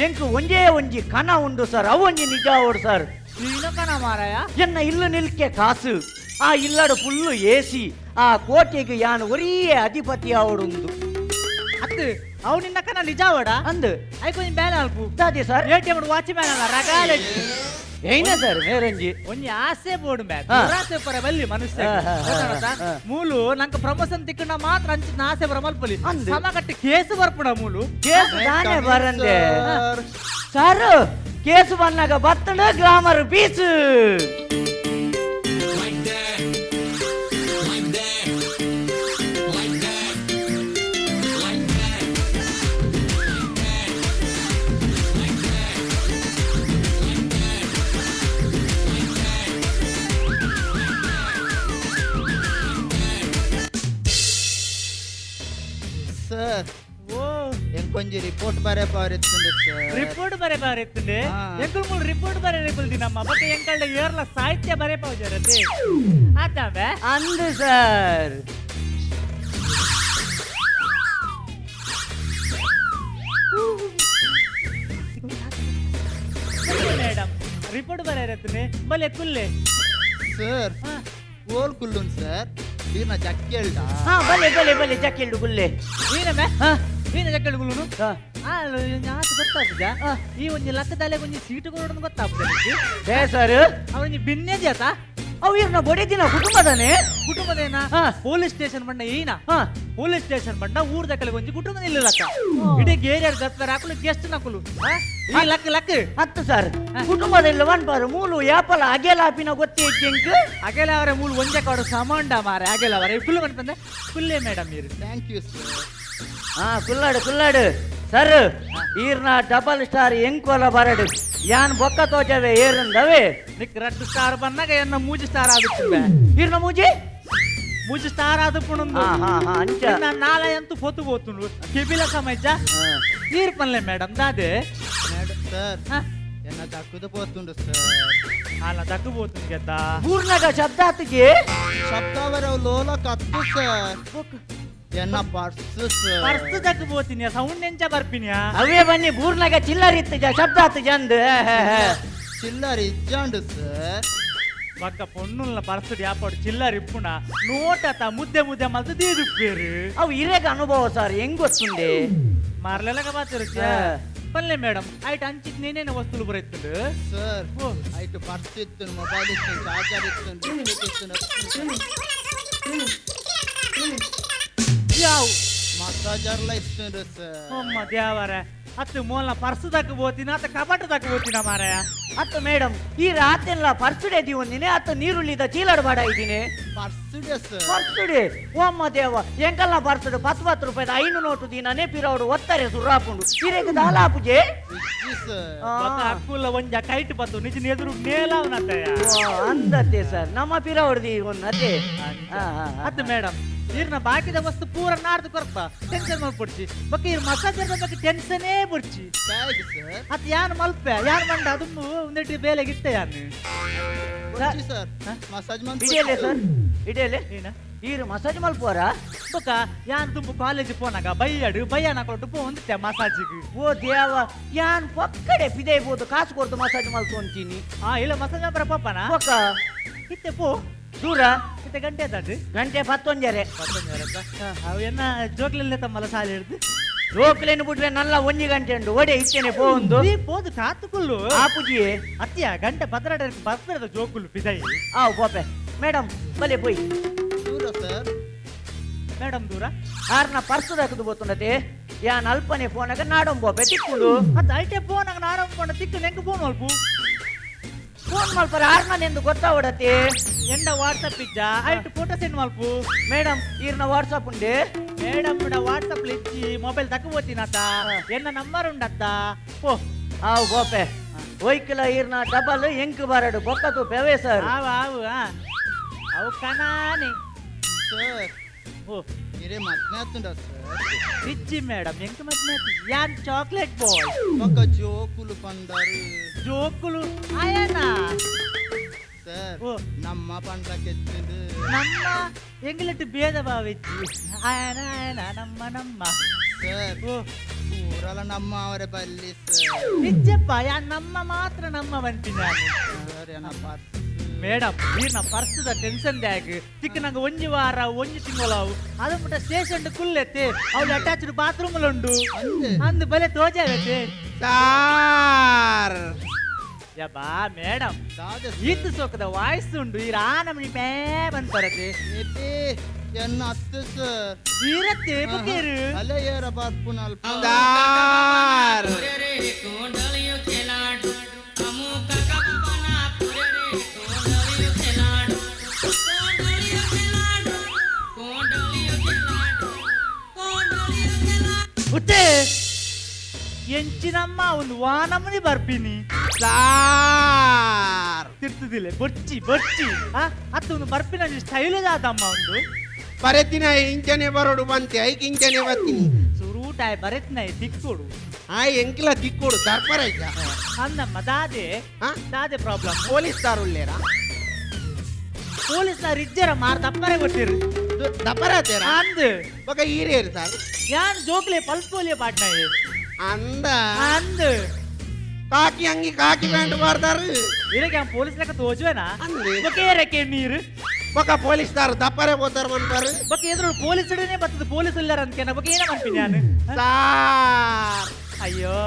[SPEAKER 4] ಎಂಕು ಒಂಜೇ ಒಂಜಿ ಕನ ಉಂಡು ಸರ್, ಅವು ಒಂಜಿ ನಿಜ ಓಡು ಸರ್.
[SPEAKER 3] ಶ್ರೀನ ಕನ ಮಾರಾಯ?
[SPEAKER 4] ಎನ್ನ ಇಲ್ಲು ನಿಲ್ಕೆ ಕಾಸು, ಆ ಇಲ್ಲಡು ಫುಲ್ಲು ಏಸಿ, ಆ ಕೋಟೆಗೆ ಯಾನು ಒರಿಯೇ ಅಧಿಪತಿ ಅವಡುಂದು.
[SPEAKER 3] ಅತ್ತು ಅವು ನಿನ್ನ ಕನ ನಿಜಾವಡ?
[SPEAKER 4] ಅಂದು.
[SPEAKER 3] ಐಕೊಂಜಿ ಬೇಲೆ ಅಲ್ಪು.
[SPEAKER 4] ದಾದಿ sir?
[SPEAKER 3] ATM watch man ಅಲ್ಲ ರಗಾಲೆ.
[SPEAKER 4] ಏನ ಸರ್ ಮೇರಂಜಿ?
[SPEAKER 3] ಒಂಜಿ ಆಸೆ ಬೋಡು ಮ್ಯಾ. ದುರಾಸೆ ಪರ ಬಲ್ಲಿ ಮನುಷ್ಯ.
[SPEAKER 4] ಹಾ, ಹಾ, ಹಾ, ಹಾ.
[SPEAKER 3] ಮೂಲು ನಂಗೆ ಪ್ರಮೋಷನ್ ತಿಕ್ಕಣ ಮಾತ್ರ ಅಂಚಿನ ಆಸೆ ಬರ ಮಲ್ಪಲಿ.
[SPEAKER 4] ಅಂದು.
[SPEAKER 3] ಸಮಗಟ್ಟ ಕೇಸ್ ಬರ್ಪುಣ ಮೂಲು.
[SPEAKER 4] ಕೇಸು ತಾನೇ ಬರಂದೆ ಸರ್, ಕೇಸು ಬಂದಾಗ ಬತ್ತಣ ಗ್ರಾಮರ್ ಪೀಸು.
[SPEAKER 5] ಸರ್.
[SPEAKER 3] ಓ.
[SPEAKER 5] ಎಂಕೊಂಜಿ ರಿಪೋರ್ಟ್ ಬರೆ ಪಾರಿತ್ತುಂಡು ಸರ್.
[SPEAKER 3] ರಿಪೋರ್ಟ್ ಬರೆ ಬಾರಿತ್ತುಂಡೆ? ಎಂಕುಲ್ ಮೂಲು ರಿಪೋರ್ಟ್ ಬರೆ ರೇಪುಲ್ದಿ ನಮ್ಮ ಬೊಕ್ಕ ಎಂಕಲ್ಡ ಏರ್ಲ ಸಾಹಿತ್ಯ ಬರೆ ಪಾವುಜರತೆ ಆತಾವೆ.
[SPEAKER 4] ಅಂದು ಸರ್.
[SPEAKER 3] ಮೇಡಮ್ ರಿಪೋರ್ಟ್ ಬರೆ ರತ್ನೆ ಬಲೆ ಕುಲ್ಲೆ.
[SPEAKER 5] ಸರ್. ಓಲ್ ಕುಲ್ಲುನ್ ಸರ್, ಈರ್ನ ಜಕ್ಕೆಲ್ಡ.
[SPEAKER 4] ಹಾ ಬಲೆ ಬಲೆ ಬಲೆ ಜಕ್ಕೆಲ್ಡು ಗುಲ್ಲೆ.
[SPEAKER 3] ಏನಮ್ಮ?
[SPEAKER 4] ಹಾ.
[SPEAKER 3] ಏನ ಜಕ್ಕಳು ಗುಲ್ಲುನು?
[SPEAKER 4] ಹಾ.
[SPEAKER 3] ಆ ಆತು ಗೊತ್ತಾಪುಜ ಈ ಒಂಜಿ ಲಕ್ಕದಾಲೆ ಒಂಜಿ ಸೀಟು ಕೊಡೋದು ಗೊತ್ತಾಪುಜ.
[SPEAKER 4] ಏ ಸರ್.
[SPEAKER 3] ಅವನಿಗೆ ಬಿನ್ನೆ ಜಾತ.
[SPEAKER 4] ಅವು ಇರ್ನ ಬೊಡೆದಿನ ಕುಟುಂಬದಾನೆ.
[SPEAKER 3] ಕುಟುಂಬದೇನ? ಪೊಲೀಸ್ ಸ್ಟೇಷನ್ ಬಂಡ ಈನ. ಪೊಲೀಸ್ ಸ್ಟೇಷನ್ ಬಂಡ ಊರ್ದ ಕಲೆ ಒಂಜಿ ಕುಟುಂಬ ಇಲ್ಲ ಲಕ್ಕ ಇಡೀ ಗೇರಿಯರ್ ದತ್ತರ ಹಾಕಲು ಗೆಸ್ಟ್ ನಕುಲು ಈ ಲಕ್ ಲಕ್.
[SPEAKER 4] ಹತ್ತು ಸರ್, ಕುಟುಂಬದಲ್ಲಿ ಒನ್ಪಾರು ಮೂಲು ಯಾಪಲ ಅಗೆಲಾಪಿನ ಗೊತ್ತೇ ಇಜ್ಜೆಂಕ್.
[SPEAKER 3] ಅಗೆಲ ಅವರ ಮೂಲು ಒಂಜೆ ಕಾಡು ಸಮಾಂಡ ಮಾರೆ ಅಗೆಲ ಅವರ ಫುಲ್ ಮನ್ಪಂದೆ ಫುಲ್ಲೇ ಮೇಡಮ್ ಇರು.
[SPEAKER 5] Thank you sir.
[SPEAKER 4] ಹಾ ಕುಲ್ಲಾಡು ಕುಲ್ಲಾಡು ಸರ್, ಈರ್ನ ಡಬಲ್ ಸ್ಟಾರ್ ಎಂಕೋಲ ಬರಡು ಯಾನ್ ಬೊಕ್ಕ ತೋಜವೆ ಏರುಂದವೆ.
[SPEAKER 3] ನಿಕ್ ರಡ್ಡು ಸ್ಟಾರ್ ಬಂದಾಗ ಎನ್ನ ಮೂಜಿ ಸ್ಟಾರ್ ಆಗುತ್ತಿವೆ.
[SPEAKER 4] ಈರ್ನ ಮೂಜಿ?
[SPEAKER 3] ಮೂಜಿ ಸ್ಟಾರ್ ಆದ ಪುಣಂದು.
[SPEAKER 4] ಹಾ ಹಾ ಹಾ ಅಂಚ.
[SPEAKER 3] ನಾಳೆ ಅಂತೂ ಪೊತ್ತು ಪೋತುಂಡು ಕೆಬಿಲ ಸಮಯಜ ನೀರ್ ಪನ್ಲೆ ಮೇಡಮ್ ದಾದೆ?
[SPEAKER 5] ಸರ್.
[SPEAKER 3] ಹಾ.
[SPEAKER 5] ಎನ್ನ ದಕ್ಕುದು ಪೋತುಂಡು ಸರ್.
[SPEAKER 3] ಅಲ್ಲ ದಕ್ಕು ಪೋತುಂಡು ಗೆತ್ತಾ.
[SPEAKER 4] ಊರ್ನಾಗ ಶಬ್ದ ಆತಗೆ.
[SPEAKER 5] ಶಬ್ದವರ ಲೋಲ ಕತ್ತು ಸರ್, ಎನ್ನ ಪರ್ಸ್ ಸರ್.
[SPEAKER 3] ಪರ್ಸ್ ದಕ್ಕು ಪೋತಿನಿಯ ಸೌಂಡ್ ಎಂಚ ಬರ್ಪಿನಿಯಾ?
[SPEAKER 4] ಅವೇ ಬನ್ನಿ ಬೂರ್ನಾಗ ಚಿಲ್ಲರ್ ಇತ್ತು ಶಬ್ದ ಆತು ಜಂದ್.
[SPEAKER 5] ಚಿಲ್ಲರ್ ಇಜ್ಜಾಂಡು ಸರ್.
[SPEAKER 3] ಬಕ್ಕ ಪೊಣ್ಣುಲ್ನ ಪರ್ಸ್ ಯಾಪಾಡು ಚಿಲ್ಲರ್ ಇಪ್ಪುಣ ನೋಟತ ಮುದ್ದೆ ಮುದ್ದೆ ಮಲ್ತು ದೀದುಪ್ಪೇರು.
[SPEAKER 4] ಅವು ಇರೇಗ ಅನುಭವ ಸರ್, ಹೆಂಗ್ ಗೊತ್ತುಂಡೆ?
[SPEAKER 3] ಮಾರ್ಲೆಲಗ ಬಾತಿರುಚ. ಪಲ್ಲೆ ಮೇಡಮ್ ಐಟ್ ಅಂಚಿತ್ ನೇನೇನ ವಸ್ತುಲು ಬರೈತುಂಡು?
[SPEAKER 5] ಸರ್.
[SPEAKER 3] ಓ.
[SPEAKER 5] ಐಟು ಪರ್ಸ್ ಇತ್ತು, ಮೊಬೈಲ್ ಇತ್ತು, ಚಾರ್ಜರ್ ಇತ್ತು, ಲಿಪ್ಸ್ಟಿಕ್ ಇತ್ತು.
[SPEAKER 3] ಯಾವ್?
[SPEAKER 5] ಮಸಾಜರ್ಲ ಇತ್ತುಂಡು ಸರ್.
[SPEAKER 3] ಅಮ್ಮ ದೇವರ, ಅತ್ತು ಮೋಲ್ನ ಪರ್ಸ್ ದಕ್ಕ ಬೋತಿನ ಅತ್ತ ಕಬಟ ದಕ್ಕ ಬೋತಿನ ಮಾರಾಯ.
[SPEAKER 4] ಅತ್ತ ಮೇಡಮ್, ಈ ರಾತ್ರಿಲ್ಲ ಪರ್ಸುಡೆ ದಿವೊಂದಿನಿ ಅತ್ತ ನೀರುಳ್ಳಿದ ಚೀಲಡ್ ಬಾಡ ಇದ್ದೀನಿ.
[SPEAKER 5] ಪರ್ಸುಡೆ ಸರ್.
[SPEAKER 4] ಪರ್ಸುಡೆ ಓಮ್ಮ ದೇವ, ಎಂಕಲ್ನ ಪರ್ಸುಡು 10 10 ರೂಪಾಯಿದ 5 ನೋಟು ದಿನನೇ ಪಿರವಡು ಒತ್ತಾರೆ ಸುರ್ರಾಪುಂಡು. ಇರೆಗ್ ದಾಲಾಪುಜೆ?
[SPEAKER 5] ಇಜ್ಜಿ ಸರ್.
[SPEAKER 3] ಬೊಕ್ಕ ಅಕ್ಕುಲ್ಲ ಒಂಜ ಕೈಟ್ ಬತ್ತು ನಿಜ ಎದುರು ಮೇಲಾವನತ್ತಯ್ಯ.
[SPEAKER 4] ಅಂದತ್ತೆ ಸರ್, ನಮ್ಮ ಪಿರವಡ್ದಿ ಒಂದತ್ತೆ.
[SPEAKER 3] ಅತ್ತು ಮೇಡಮ್, ಈರ್ನ ಬಾಕಿದ ವಸ್ತು ಪೂರ ನಾಡ್ದು ಕೊರ್ಪ, ಟೆನ್ಷನ್ ಮಲ್ಪೊಡ್ಚಿ. ಬೊಕ್ಕ ಈರ್ ಮಸಾಜರ್ ಬಗ್ಗೆ ಟೆನ್ಷನೇ ಬುಡ್ಚಿ.
[SPEAKER 5] Thank sir.
[SPEAKER 3] ಅತ್ ಯಾನ್ ಮಲ್ಪೆ ಯಾನ್ ಮಂಡ ಅದು ಒಂದೆಟ್ಟಿ ಬೇಲೆ ಗಿಟ್ಟೆ ಯಾನ್.
[SPEAKER 5] ಬೊಚ್ಚಿ ಸರ್, ಮಸಾಜ್ ಮನ್ಪೊಡ್ಚಿ.
[SPEAKER 4] ಇಡಿಯಲೆ ಸರ್, ಇಡಿಯಲೆ.
[SPEAKER 3] ಏನ?
[SPEAKER 4] ಈರು ಮಸಾಜ್ ಮಲ್ಪುವರ?
[SPEAKER 3] ಬೊಕ್ಕ ಯಾನ್ ತುಂಬು ಕಾಲೇಜ್ ಪೋನಾಗ ಬೈಯಡು ಬಯ್ಯನ ಕೊಟ್ಟು ಪೋ ಒಂದಿತ್ತೆ ಮಸಾಜಿಗೆ.
[SPEAKER 4] ಓ ದೇವ, ಯಾನ್ ಪಕ್ಕಡೆ ಪಿದೈಬೋದು ಕಾಸು ಕೊಡ್ತು ಮಸಾಜ್ ಮಲ್ತು ಅಂತೀನಿ.
[SPEAKER 3] ಆ ಇಲ್ಲ ಮಸಾಜ್ ಮಾತ್ರ ಪಪ್ಪನ
[SPEAKER 4] ಬೊಕ್ಕ
[SPEAKER 3] ಇತ್ತೆ ಪೋ
[SPEAKER 4] ದೂರ
[SPEAKER 3] ಇತ್ತೆ ಗಂಟೆ ಅದಾಡು.
[SPEAKER 4] ಗಂಟೆ 11:30.
[SPEAKER 3] ಅವು ಎನ್ನ ಜೋಕ್ಲೆಲ್ಲ ತಮ್ಮಲ್ಲ ಸಾಲಿ ಹಿಡ್ದು
[SPEAKER 4] ಜೋಕ್ಲೇನು ಬಿಟ್ರೆ ನಲ್ಲ 1 ಗಂಟೆ ಉಂಟು ಒಡೆ ಇತ್ತೇನೆ ಪೋ ಒಂದು.
[SPEAKER 3] ನೀ ಪೋದು ಕಾತುಕುಲ್ಲು
[SPEAKER 4] ಆಪುಜಿ
[SPEAKER 3] ಅತ್ತಿಯ ಗಂಟೆ 12 ಬರ್ತಿರದ ಜೋಕುಲು ಪಿದೈ.
[SPEAKER 4] ಆವು ಪೋಪೆ ಮೇಡಮ್, ಬಲೆ ಪೋಯ್.
[SPEAKER 5] ದೂರ ಸರ್.
[SPEAKER 3] ಮೇಡಮ್ ದೂರ
[SPEAKER 4] ಆರ್ನ ಪರ್ಸು ದಕ್ಕದು ಬೋತುಂಡತೆ ಯಾನ್ ಅಲ್ಪನೆ ಫೋನಾಗ ನಾಡೊಂಬೋಪೆ ತಿಕ್ಕುಂಡು.
[SPEAKER 3] ಅತ್ತ ಐಟೆ ಫೋನಾಗ ನಾಡೊಂಬ ತಿಕ್ಕು ನೆಂಕು ಫೋನ್ ಮಲ್ಪು.
[SPEAKER 4] ಫೋನ್ ಮಲ್ಪರ ಆರ್ನನೆಂದು ಗೊತ್ತಾವಡತೆ.
[SPEAKER 3] ಎಂಡ ವಾಟ್ಸಪ್ ಇಜ್ಜ ಐಟ್ ಫೋಟೋ ಸೆಂಡ್ ಮಲ್ಪು.
[SPEAKER 4] ಮೇಡಮ್ ಈರ್ನ ವಾಟ್ಸಪ್ ಉಂಡೆ?
[SPEAKER 3] ಮೇಡಮ್ ವಾಟ್ಸಪ್ ಇಚ್ಚಿ ಮೊಬೈಲ್ ತಕ್ಕ ಎನ್ನ ನಂಬರ್ ಉಂಡತ್ತ ಪೋ.
[SPEAKER 4] ಆವು ಬೋಪೆ ಒಯ್ಕಲ ಈರ್ನ ಡಬಲ್ ಎಂಕ್ ಬಾರಡು ಬೊಕ್ಕತು ಪೆವೆ ಸರ್.
[SPEAKER 3] ಆವು ಆವು ಅವು ಕಣಾನೆ
[SPEAKER 5] ಸರ್.
[SPEAKER 3] ಓ
[SPEAKER 5] ಇರೇ ಮದ್ಮೆ ಆತುಂಡ ಸರ್?
[SPEAKER 3] ಇಜ್ಜಿ ಮೇಡಮ್, ಎಂಕ್ ಮದ್ಮೆ ಯಾನ್ ಚಾಕ್ಲೇಟ್ ಬಾಯ್.
[SPEAKER 5] ಬೊಕ್ಕ ಜೋಕುಲು ಪಂಡರು.
[SPEAKER 3] ಜೋಕುಲು ಆಯನಾ
[SPEAKER 5] ಸರ್.
[SPEAKER 3] ಓ.
[SPEAKER 5] ನಮ್ಮ ಪಂಡ ಕೆತ್ತಿಂದು.
[SPEAKER 3] ನಮ್ಮ ಎಂಗ್ಲೆಟ್ ಭೇದ ಭಾವ ಇಜ್ಜಿ ಆಯನ ಆಯನ ನಮ್ಮ ನಮ್ಮ.
[SPEAKER 5] ಸರ್.
[SPEAKER 3] ಓ.
[SPEAKER 5] ಊರಲ್ಲ ನಮ್ಮ ಅವರೇ ಬಲ್ಲಿ ಸರ್.
[SPEAKER 3] ನಿಜಪ್ಪ ಯಾನ್ ನಮ್ಮ ಮಾತ್ರ ನಮ್ಮ ಬಂತೀನಿ ನಾನು.
[SPEAKER 5] ಸರ್ ಎನ್ನ ಪರ್ಸ್.
[SPEAKER 3] ಮೇಡಮ್ ಈರ್ನ ಪರ್ಸದ ಟೆನ್ಷನ್ ದ್ಯಾಗ್ ತಿಕ್ಕ ನಂಗೆ ಒಂಜಿ ವಾರ ಒಂಜಿ ತಿಂಗಳಾವು ಅದು ಮುಟ್ಟ ಸ್ಟೇಷನ್ ಕುಲ್ಲೆತ್ತೆ ಅವ್ಳು ಅಟ್ಯಾಚ್ಡ್ ಬಾತ್ರೂಮ್ ಉಂಡು.
[SPEAKER 5] ಅಂದೆ.
[SPEAKER 3] ಅಂದು ಬಲೆ ತೋಜಾವತ್ತೆ.
[SPEAKER 6] ಸಾರ್.
[SPEAKER 3] ಯಬ್ಬಾ ಮೇಡಮ್
[SPEAKER 5] ದಾದೆ?
[SPEAKER 3] ಈತ್ ಸೋಕದ ವಾಯ್ಸ್ ಉಂಡು ಈ ರಾನಮಣಿ ಮೇ ಬಂದ್ ಬರತ್ತೆ.
[SPEAKER 5] ಏಪಿ ಎನ್ನ ಅತ್ತು ಸರ್.
[SPEAKER 3] ಈರತ್ತೆ ಬುಕ್ಕೇರು.
[SPEAKER 5] ಅಲೆ ಏರ ಬರ್ಪುನಲ್ಪ.
[SPEAKER 6] ಸಾರ್.
[SPEAKER 3] ಉತ್ತೆ ಎಂಚಿನಮ್ಮ ಒಂದು ವಾನಮನಿ ಬರ್ಪಿನಿ.
[SPEAKER 6] ಸಾರ್.
[SPEAKER 3] ತಿರ್ತದಿಲ್ಲ ಬೊರ್ಚಿ ಬೊರ್ಚಿ ಅತ್ತ ಒಂದು ಬರ್ಪಿನ ಸ್ಟೈಲ್ ಆದಮ್ಮ ಒಂದು.
[SPEAKER 6] ಬರೆತಿನ ಇಂಚನೆ ಬರೋಡು ಬಂತೆ ಐಕ್ ಇಂಚನೆ ಬರ್ತೀನಿ.
[SPEAKER 3] ಸುರೂಟಾಯ್ ಬರೆತ್ನ ತಿಕ್ಕೊಡು.
[SPEAKER 6] ಆ ಎಂಕಿಲ ತಿಕ್ಕೋಡು ದರ್ಪರ ಇದ್ದ.
[SPEAKER 3] ಅಂದಮ್ಮ ದಾದೆ?
[SPEAKER 6] ಆ?
[SPEAKER 3] ದಾದೆ ಪ್ರಾಬ್ಲಮ್?
[SPEAKER 6] ಪೊಲೀಸ್ ದಾರು ಉಳ್ಳೇರಾ?
[SPEAKER 3] ಪೊಲೀಸ್ ಇಜ್ಜರ ಮಾರ್ ತಪ್ಪರೆ ಕೊಟ್ಟಿರು.
[SPEAKER 6] ದಪರ ಆತೇರಾ?
[SPEAKER 3] ಅಂದ್.
[SPEAKER 6] ಬೊಕ ಈರೇರು ಸರ್?
[SPEAKER 3] ಯಾನ್ ಜೋಕ್ಲೆ ಪಲ್ಪೋಲಿಯ ಪಾಟ್ನಾಯೆ.
[SPEAKER 6] ಅಂದ.
[SPEAKER 3] ಅಂದ್.
[SPEAKER 6] ಕಾಕಿ ಅಂಗಿ ಕಾಕಿ ಪ್ಯಾಂಟ್ ಮಾಡ್ತಾರು.
[SPEAKER 3] ಇರಕ್ಕೆ ಪೊಲೀಸ್ ಲೆಕ್ಕ ತೋಜುವೆನಾ?
[SPEAKER 6] ಅಂದೆ.
[SPEAKER 3] ಬೊಕ ಏರಕ್ಕೆ ನೀರು.
[SPEAKER 6] ಬೊಕ ಪೊಲೀಸ್ ದಾರು ದಪ್ಪರೆ పోతారు ಮನ್ಪಾರು.
[SPEAKER 3] ಬೊಕ ಎದುರು ಪೊಲೀಸ್ ಬರ್ತದೆ ಪೊಲೀಸ್ ಇಲ್ಲಾರ ಅನ್ಕೇನ ಬೊಕ ಏನ ಮನ್ಪಿ ನಾನು?
[SPEAKER 6] ಸಾರ್.
[SPEAKER 3] ಅಯ್ಯೋ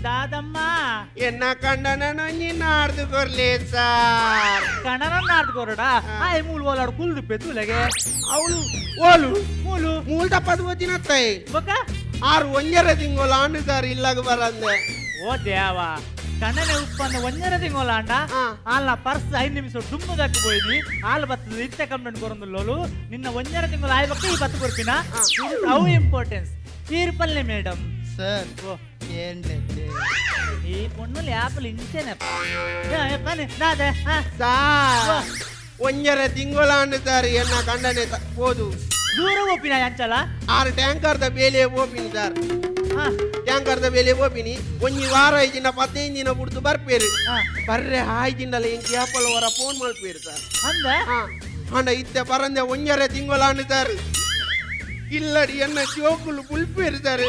[SPEAKER 3] ದಾದಮ್ಮ.
[SPEAKER 6] ಎನ್ನ ಕಂಡನ ನಾಡ್ದು ಕೊರ್ಲಿ ಸಾರ್.
[SPEAKER 3] ಕಣನ ನಾಡ್ದು ಕೊರಡ ಆಯ್ ಮೂಲು ಓಲಾಡು ಕುಲ್ದು ಪೆತ್ತುಲೆಗೆ.
[SPEAKER 6] ಅವಳು ಓಲು
[SPEAKER 3] ಮೂಲು
[SPEAKER 6] ಮೂಲ್ ತಪ್ಪದು ಹೋತಿನತ್ತಾಯಿ.
[SPEAKER 3] ಬೊಕ
[SPEAKER 6] ಆರು ಒಂಜರ ತಿಂಗಳು ಆಂಡು ಸರ್ ಇಲ್ಲಾಗ ಬರಂದೆ.
[SPEAKER 3] ಓ ದೇವ ಕಣ್ಣನೆ ಉಪ್ಪಂದ ಒಂಜರ ತಿಂಗೋಲಾಂಡ. ಆಲ್ನ ಪರ್ಸ್ 5 ನಿಮಿಷ ದುಮ್ಮದಕ್ಕೆ ಪೋಯ್ನಿ ಆಲ್ ಬತ್ತದ ಇತ್ತೆ ಕಂಪ್ಲೇಂಟ್ ಕೊರೊಂದುಲ್ಲೋಲು ನಿನ್ನ ಒಂಜರ ತಿಂಗಳು ಆಯ್ಬಕ್ಕ ಈ ಬತ್ತು ಕೊರ್ಪಿನ ಅವು ಇಂಪಾರ್ಟೆನ್ಸ್ ತೀರ್ಪಲ್ಲೆ ಮೇಡಮ್.
[SPEAKER 5] ಸರ್.
[SPEAKER 3] ಓ.
[SPEAKER 5] ಏನ್ಲೆತ್ತೆ?
[SPEAKER 3] ಈ ಪೊಣ್ಣುಲಿ ಆಪಲ್ ಇಂಚೆನಪ್ಪ ಬನ್ನಿ ದಾದೆ.
[SPEAKER 6] ಸಾರ್ ಒಂಜರ ತಿಂಗಳು ಸರ್ ಎನ್ನ ಕಂಡನೆ ಪೋದು.
[SPEAKER 3] ದೂರ ಒಪ್ಪಿನ ಅಂಚಲ.
[SPEAKER 6] ಆರು ಟ್ಯಾಂಕರ್ದ ಬೇಲೆ ಪೋಪಿನಿ ಸರ್. ಟ್ಯಾಂಕರ್ದ ಬೇಲೆ ಪೋಪಿನಿ ಒಂಜಿ ವಾರ ಐಜಿನ 15 ದಿನ ಬುಡ್ದು ಬರ್ಪೇರು. ಬರ್ರೆ ಹಾಯ್ಜಿಂಡಲ ಎಂಕಿ ಆಪಲ್ ವರ ಫೋನ್ ಮಲ್ಪೇರು ಸರ್.
[SPEAKER 3] ಅಂದ.
[SPEAKER 6] ಅಂಡ ಇತ್ತೆ ಬರಂದೆ ಒಂಜರೆ ತಿಂಗಳು ಸರ್ ಇಲ್ಲಡಿ ಎನ್ನ ಜೋಕುಲು ಬುಲ್ಪೇರು ಸರ್.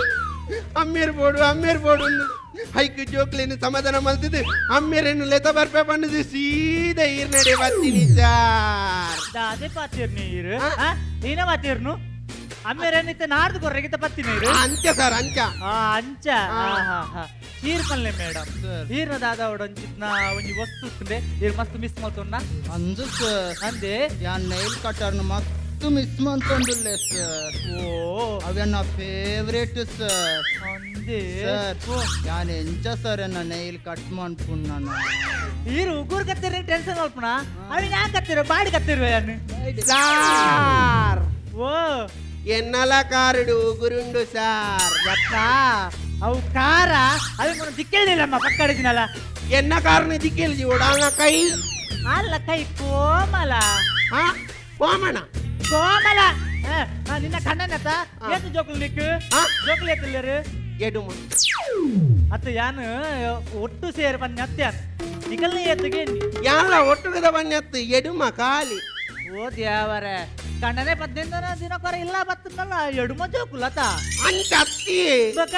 [SPEAKER 6] ಅಮ್ಮೇರು ಬೋಡು ಅಮ್ಮೇರು ಬೋಡು ಹೈಕ್ ಜೋಕ್ಲೇನು ಸಮಾಧಾನ ಮಲ್ತಿದ್ದು ಅಮ್ಮೇರೇನು ಲೆತ ಬರ್ಪೆ ಪಂಡದು ಸೀದಾ ಈರ್ನಡೆ ಬರ್ತೀನಿ ಸಾರ್.
[SPEAKER 3] ದಾದೆ ಪಾತೀರ್ ನೀರು ನೀನ ಪಾತೀರ್ನು ಅಮ್ಮೇರೇನಿತ್ತೆ ನಾಡ್ದು ಕೊರ್ರೆಗಿತ್ತ ಪತ್ತಿ ನೀರು.
[SPEAKER 6] ಅಂಚ ಸರ್ ಅಂಚ.
[SPEAKER 3] ಅಂಚ ಈರ್ ಪಲ್ಲೆ ಮೇಡಮ್.
[SPEAKER 5] ಸರ್.
[SPEAKER 3] ಈರ್ನ ದಾದ ಒಂಚಿತ್ನ ಒಂಜಿ ವಸ್ತು ಇತ್ತುಂಡೆ ಈರ್ ಮಸ್ತ್ ಮಿಸ್ ಮಲ್ತೊನ್ನ.
[SPEAKER 5] ಅಂಜು ಸರ್.
[SPEAKER 3] ಅಂದೆ.
[SPEAKER 5] ಯಾನ್ ನೈಲ್ ಕಟರ್ನ ಮಸ್ತ್ ಮಸ್ತ್ ಮಿಸ್ ಮಂತೊಂದುಲ್ಲೆ ಸರ್.
[SPEAKER 3] ಓ.
[SPEAKER 5] ಅವೆನ್ನ ಫೇವ್ರೇಟ್ ಸರ್.
[SPEAKER 3] ಅಂದೆ.
[SPEAKER 5] ಸರ್, ಯಾನ್ ಎಂಚ ಸರ್ ಎನ್ನ ನೈಲ್ ಕಟ್ ಮನ್ಪುಣ್ಣನ?
[SPEAKER 3] ಈರು ಉಗುರು ಕತ್ತಿರ ಟೆನ್ಷನ್ ಅಲ್ಪಣ ಅವಿ ಯಾಕೆ ಕತ್ತಿರ ಬಾಡಿ ಕತ್ತಿರುವ ಯಾನು.
[SPEAKER 6] ಸಾರ್.
[SPEAKER 3] ಓ.
[SPEAKER 6] ಎನ್ನಲ ಕಾರುಡು ಉಗುರುಂಡು ಸಾರ್.
[SPEAKER 3] ಯಕ್ಕ ಅವು ಕಾರ ಅవి మనం ದಿಕ್ಕೆಳ್ಳಿಲ್ಲಮ್ಮ ಪಕ್ಕಡಿದಿನಲ್ಲ.
[SPEAKER 6] ಎನ್ನ ಕಾರಣ ದಿಕ್ಕೆಲ್ಜಿ ಓಡಾಲ್ನ ಕೈ.
[SPEAKER 3] ಅಲ್ಲ ಕೈ ಕೋಮಲ.
[SPEAKER 6] ಹಾ ಕೋಮಣ.
[SPEAKER 3] ಕೋಮಲ. ಆ, ಆ, ನಿನ್ನ ಕಣ್ಣನತ್ತ ಏತು ಜೋಕುಲು ನಿಕ್ಕು?
[SPEAKER 6] ಆ?
[SPEAKER 3] ಜೋಕುಲು ಏತಿಲ್ಲರು?
[SPEAKER 6] ಎಡುಮ.
[SPEAKER 3] ಅತ್ತ ಯಾನು ಒಟ್ಟು ಸೇರಿ ಬನ್ನಿ ಅತ್ಯಾನ್ ನಿಕಲ್ನ ಏತುಗೆ.
[SPEAKER 6] ಯಾಲ ಒಟ್ಟುಗದ ಬಣ್ಣತ್ತು ಎಡುಮ ಖಾಲಿ.
[SPEAKER 3] ಓ ದೇವರೇ, ಕಣ್ಣನೇ 15 ದಿನ ಕೊರ ಇಲ್ಲ ಬತ್ತನಲ್ಲ ಎಡುಮ ಜೋಕುಲತ.
[SPEAKER 6] ಅಂಚ ಅತ್ತಿ.
[SPEAKER 3] ಬಕ.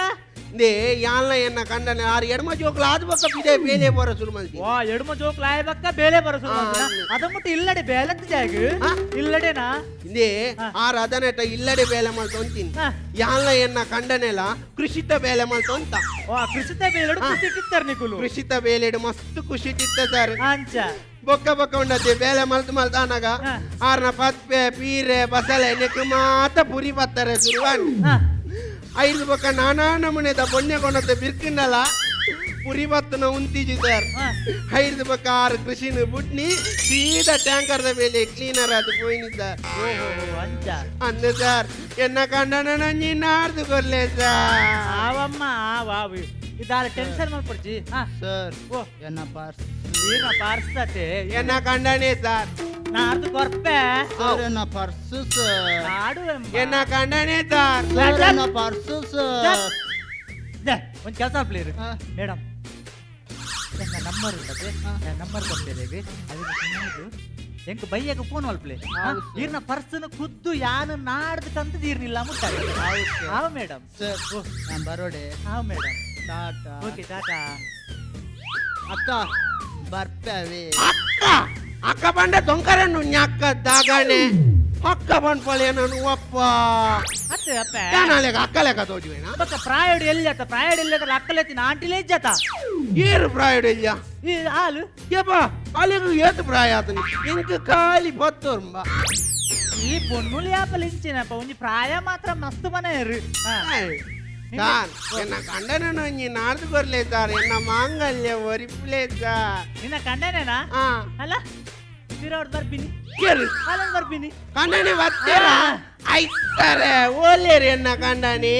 [SPEAKER 6] They ಯಾಲ್ನ ಎನ್ನ ಕಂಡನೆ ಆರು ಎಡಮ ಜೋಕುಲು ಆದ ಬಕ್ಕ ಬಿದೆ ಬೇಲೆ ಬೋರ ಶುರು ಮಲ್ತಿ.
[SPEAKER 3] ವಾ, ಎಡುಮ ಜೋಕುಲು ಆಯ ಬಕ್ಕ ಬೇಲೆ ಬರ ಶುರು ಮಲ್ತಿನ. ಅದ ಮುಟ್ಟು ಇಲ್ಲಡೆ ಬೇಲತ್ತ ಜಾಗ.
[SPEAKER 6] ಆ?
[SPEAKER 3] ಇಲ್ಲಡೆನಾ?
[SPEAKER 6] ಇಂದೇ.
[SPEAKER 3] ಆ.
[SPEAKER 6] ಆರು ಅದನೆಟ ಇಲ್ಲಡೆ ಬೇಲೆ ಮಲ್ತೊಂತೀನಿ.
[SPEAKER 3] ಆ.
[SPEAKER 6] ಯಾಲ್ನ ಎನ್ನ ಕಂಡನೆಲ ಕೃಷಿತ ಬೇಲೆ ಮಲ್ತೊಂತ.
[SPEAKER 3] ವಾ, ಕೃಷಿತ ಬೇಲಡು ಕೃಷಿ ಕಿತ್ತರ್ ನಿಕುಲು.
[SPEAKER 6] ಕೃಷಿತ ಬೇಲೆಡು ಮಸ್ತ್ ಖುಷಿ ತಿತ್ತ ಸರ್.
[SPEAKER 3] ಅಂಚ.
[SPEAKER 6] ಬೊಕ್ಕ ಬೊಕ್ಕ ಉಂಡತೆ ಬೇಲೆ ಮಲ್ತು ಮಲ್ತು ಅನಗ ಆರ್ನ ಪತ್ಪೆ ಪೀರೆ ಬಸಳೆ ನೆಕ್ಕು ಮಾತ ಪುರಿ ಬತ್ತಾರೆ ಶುರುವಾನ್. ಐದು ಬೊಕ್ಕ ನಾನಾ ನಮೂನೆದ ಬೊನ್ನೆ ಕೊನತೆ ಬಿರ್ಕಿಂಡಲ ಪುರಿ ಬತ್ತನ ಉಂತಿಜಿ ಸರ್. ಐದು ಬೊಕ್ಕ ಆರು ಕೃಷಿನ ಬುಟ್ನಿ ಸೀದಾ ಟ್ಯಾಂಕರ್ದ ಮೇಲೆ ಕ್ಲೀನರ್ ಅದು ಪೋಯಿನಿ ಸರ್.
[SPEAKER 3] ಓಹೋ, ಅಂಚ.
[SPEAKER 6] ಅಂದ ಸರ್, ಎನ್ನ ಕಂಡನ ನಂಜಿ ನಾಡ್ದು ಕೊರ್ಲೆ ಸರ್.
[SPEAKER 3] ಆವಮ್ಮ ವಾವು ಇದಾರ ಟೆನ್ಷನ್ ಮಲ್ಪಡ್ಜಿ. ಹಾ.
[SPEAKER 5] ಸರ್.
[SPEAKER 3] ಓ.
[SPEAKER 5] ಎನ್ನ ಪರ್ಸ್.
[SPEAKER 3] ಈರ್ನ ಪಾರ್ಸ್ತತೆ.
[SPEAKER 6] ಎನ್ನ ಕಂಡನೆ ಸರ್.
[SPEAKER 3] ನಾ ಅರ್ಧ ಕೊರ್ಪೆ.
[SPEAKER 5] ಸರ್, ಎನ್ನ ಪರ್ಸ್ ಸರ್.
[SPEAKER 3] ನಾಡು.
[SPEAKER 6] ಎನ್ನ ಕಂಡನೆ ಸರ್.
[SPEAKER 5] ಸರ್, ಎನ್ನ ಪರ್ಸ್ ಸರ್.
[SPEAKER 3] ಒಂದು ಕೆಲಸ ಪ್ಲೇರ್.
[SPEAKER 5] ಆ.
[SPEAKER 3] ಮೇಡಮ್, ನನ್ನ ನಂಬರ್ ಉಂಟದೆ, ನಂಬರ್ ಕೊಡ್ತೇವೆ. ಅದಕ್ಕೆ ಎಂಕ್ ಬೈಯಾಗ ಫೋನ್ ಮಲ್ಪ್ಲೆ.
[SPEAKER 5] ಹೌದು ಸರ್.
[SPEAKER 3] ಈರ್ನ ಪರ್ಸನ್ ಖುದ್ದು ಯಾನು ನಾಡ್ದು ಕಂತದ ಈರ್ನಿಲ್ಲ ಮುಟ್ಟಾರೆ.
[SPEAKER 5] ಹೌದು ಸರ್.
[SPEAKER 3] ಹಾವ್ ಮೇಡಮ್.
[SPEAKER 5] ಸರ್, ನಾನ್ ಬರೋಡೆ.
[SPEAKER 3] ಹಾವ್ ಮೇಡಮ್.
[SPEAKER 5] ಟಾಟಾ.
[SPEAKER 3] Okay, tata.
[SPEAKER 5] ಅಕ್ಕ, ಬರ್ಪೇವೆ.
[SPEAKER 6] ಅಕ್ಕ ಅಕ್ಕ ಬಂಡ ದೊಂಕರನ್ನು ಅಕ್ಕ ದಾಗಣೆ ಅಕ್ಕ ಬಂಡ್ಪಳೆ ನಾನು ಅಪ್ಪ.
[SPEAKER 3] ಅತ್ತೆ ಅಪ್ಪ.
[SPEAKER 6] ನಾಳೆಗ ಅಕ್ಕ ಲೆಕ್ಕ ತೋಜುವೇನಾ?
[SPEAKER 3] ಬಕ್ಕ ಪ್ರಾಯಡ್ ಎಲ್ಲಿ ಆತ? ಪ್ರಾಯಡ್ ಎಲ್ಲಿ ಆತಲ್ಲ, ಅಕ್ಕಲೆತ್ತಿನ ಆಂಟಿಲೇ ಇಜ್ಜಾತ.
[SPEAKER 6] ಏರು ಪ್ರಾಯಡ್ ಇಲ್ಲ.
[SPEAKER 3] ಈ ಹಾಲು.
[SPEAKER 6] ಏಪ ಅಲ್ಲಿಗೂ ಏತು ಪ್ರಾಯ ಆತನಿ ಇಂಕ ಖಾಲಿ ಪತ್ತೋರ್ಂಬ.
[SPEAKER 3] ಈ ಪೊನ್ನುಲಿ ಯಾಪಲ್ ಇಂಚಿನಪ್ಪ ಒಂಜಿ ಪ್ರಾಯ ಮಾತ್ರ ಮಸ್ತ್ ಮನೆ ಇರು.
[SPEAKER 6] ಸಾರ್, ಎನ್ನ ಕಂಡನ ಒಂಜಿ ನಾಡ್ದು ಕೊರ್ಲೆ ಸಾರ್, ಎನ್ನ ಮಾಂಗಲ್ಯ ಒರಿಪ್ಲೆ ಸಾರ್.
[SPEAKER 3] ನಿನ್ನ ಕಂಡನೇನಾ?
[SPEAKER 6] ಆ.
[SPEAKER 3] ಅಲ್ಲ ತಿರೋಡ್ ಬರ್ಪಿನಿ.
[SPEAKER 6] ಕೇರು.
[SPEAKER 3] ಅಲ್ಲ ಬರ್ಪಿನಿ.
[SPEAKER 6] ಕಂಡನೆ ಬತ್ತೀರಾ? ಐತಾರೆ ಓಲೇರಿ ಎನ್ನ ಕಂಡನೆ.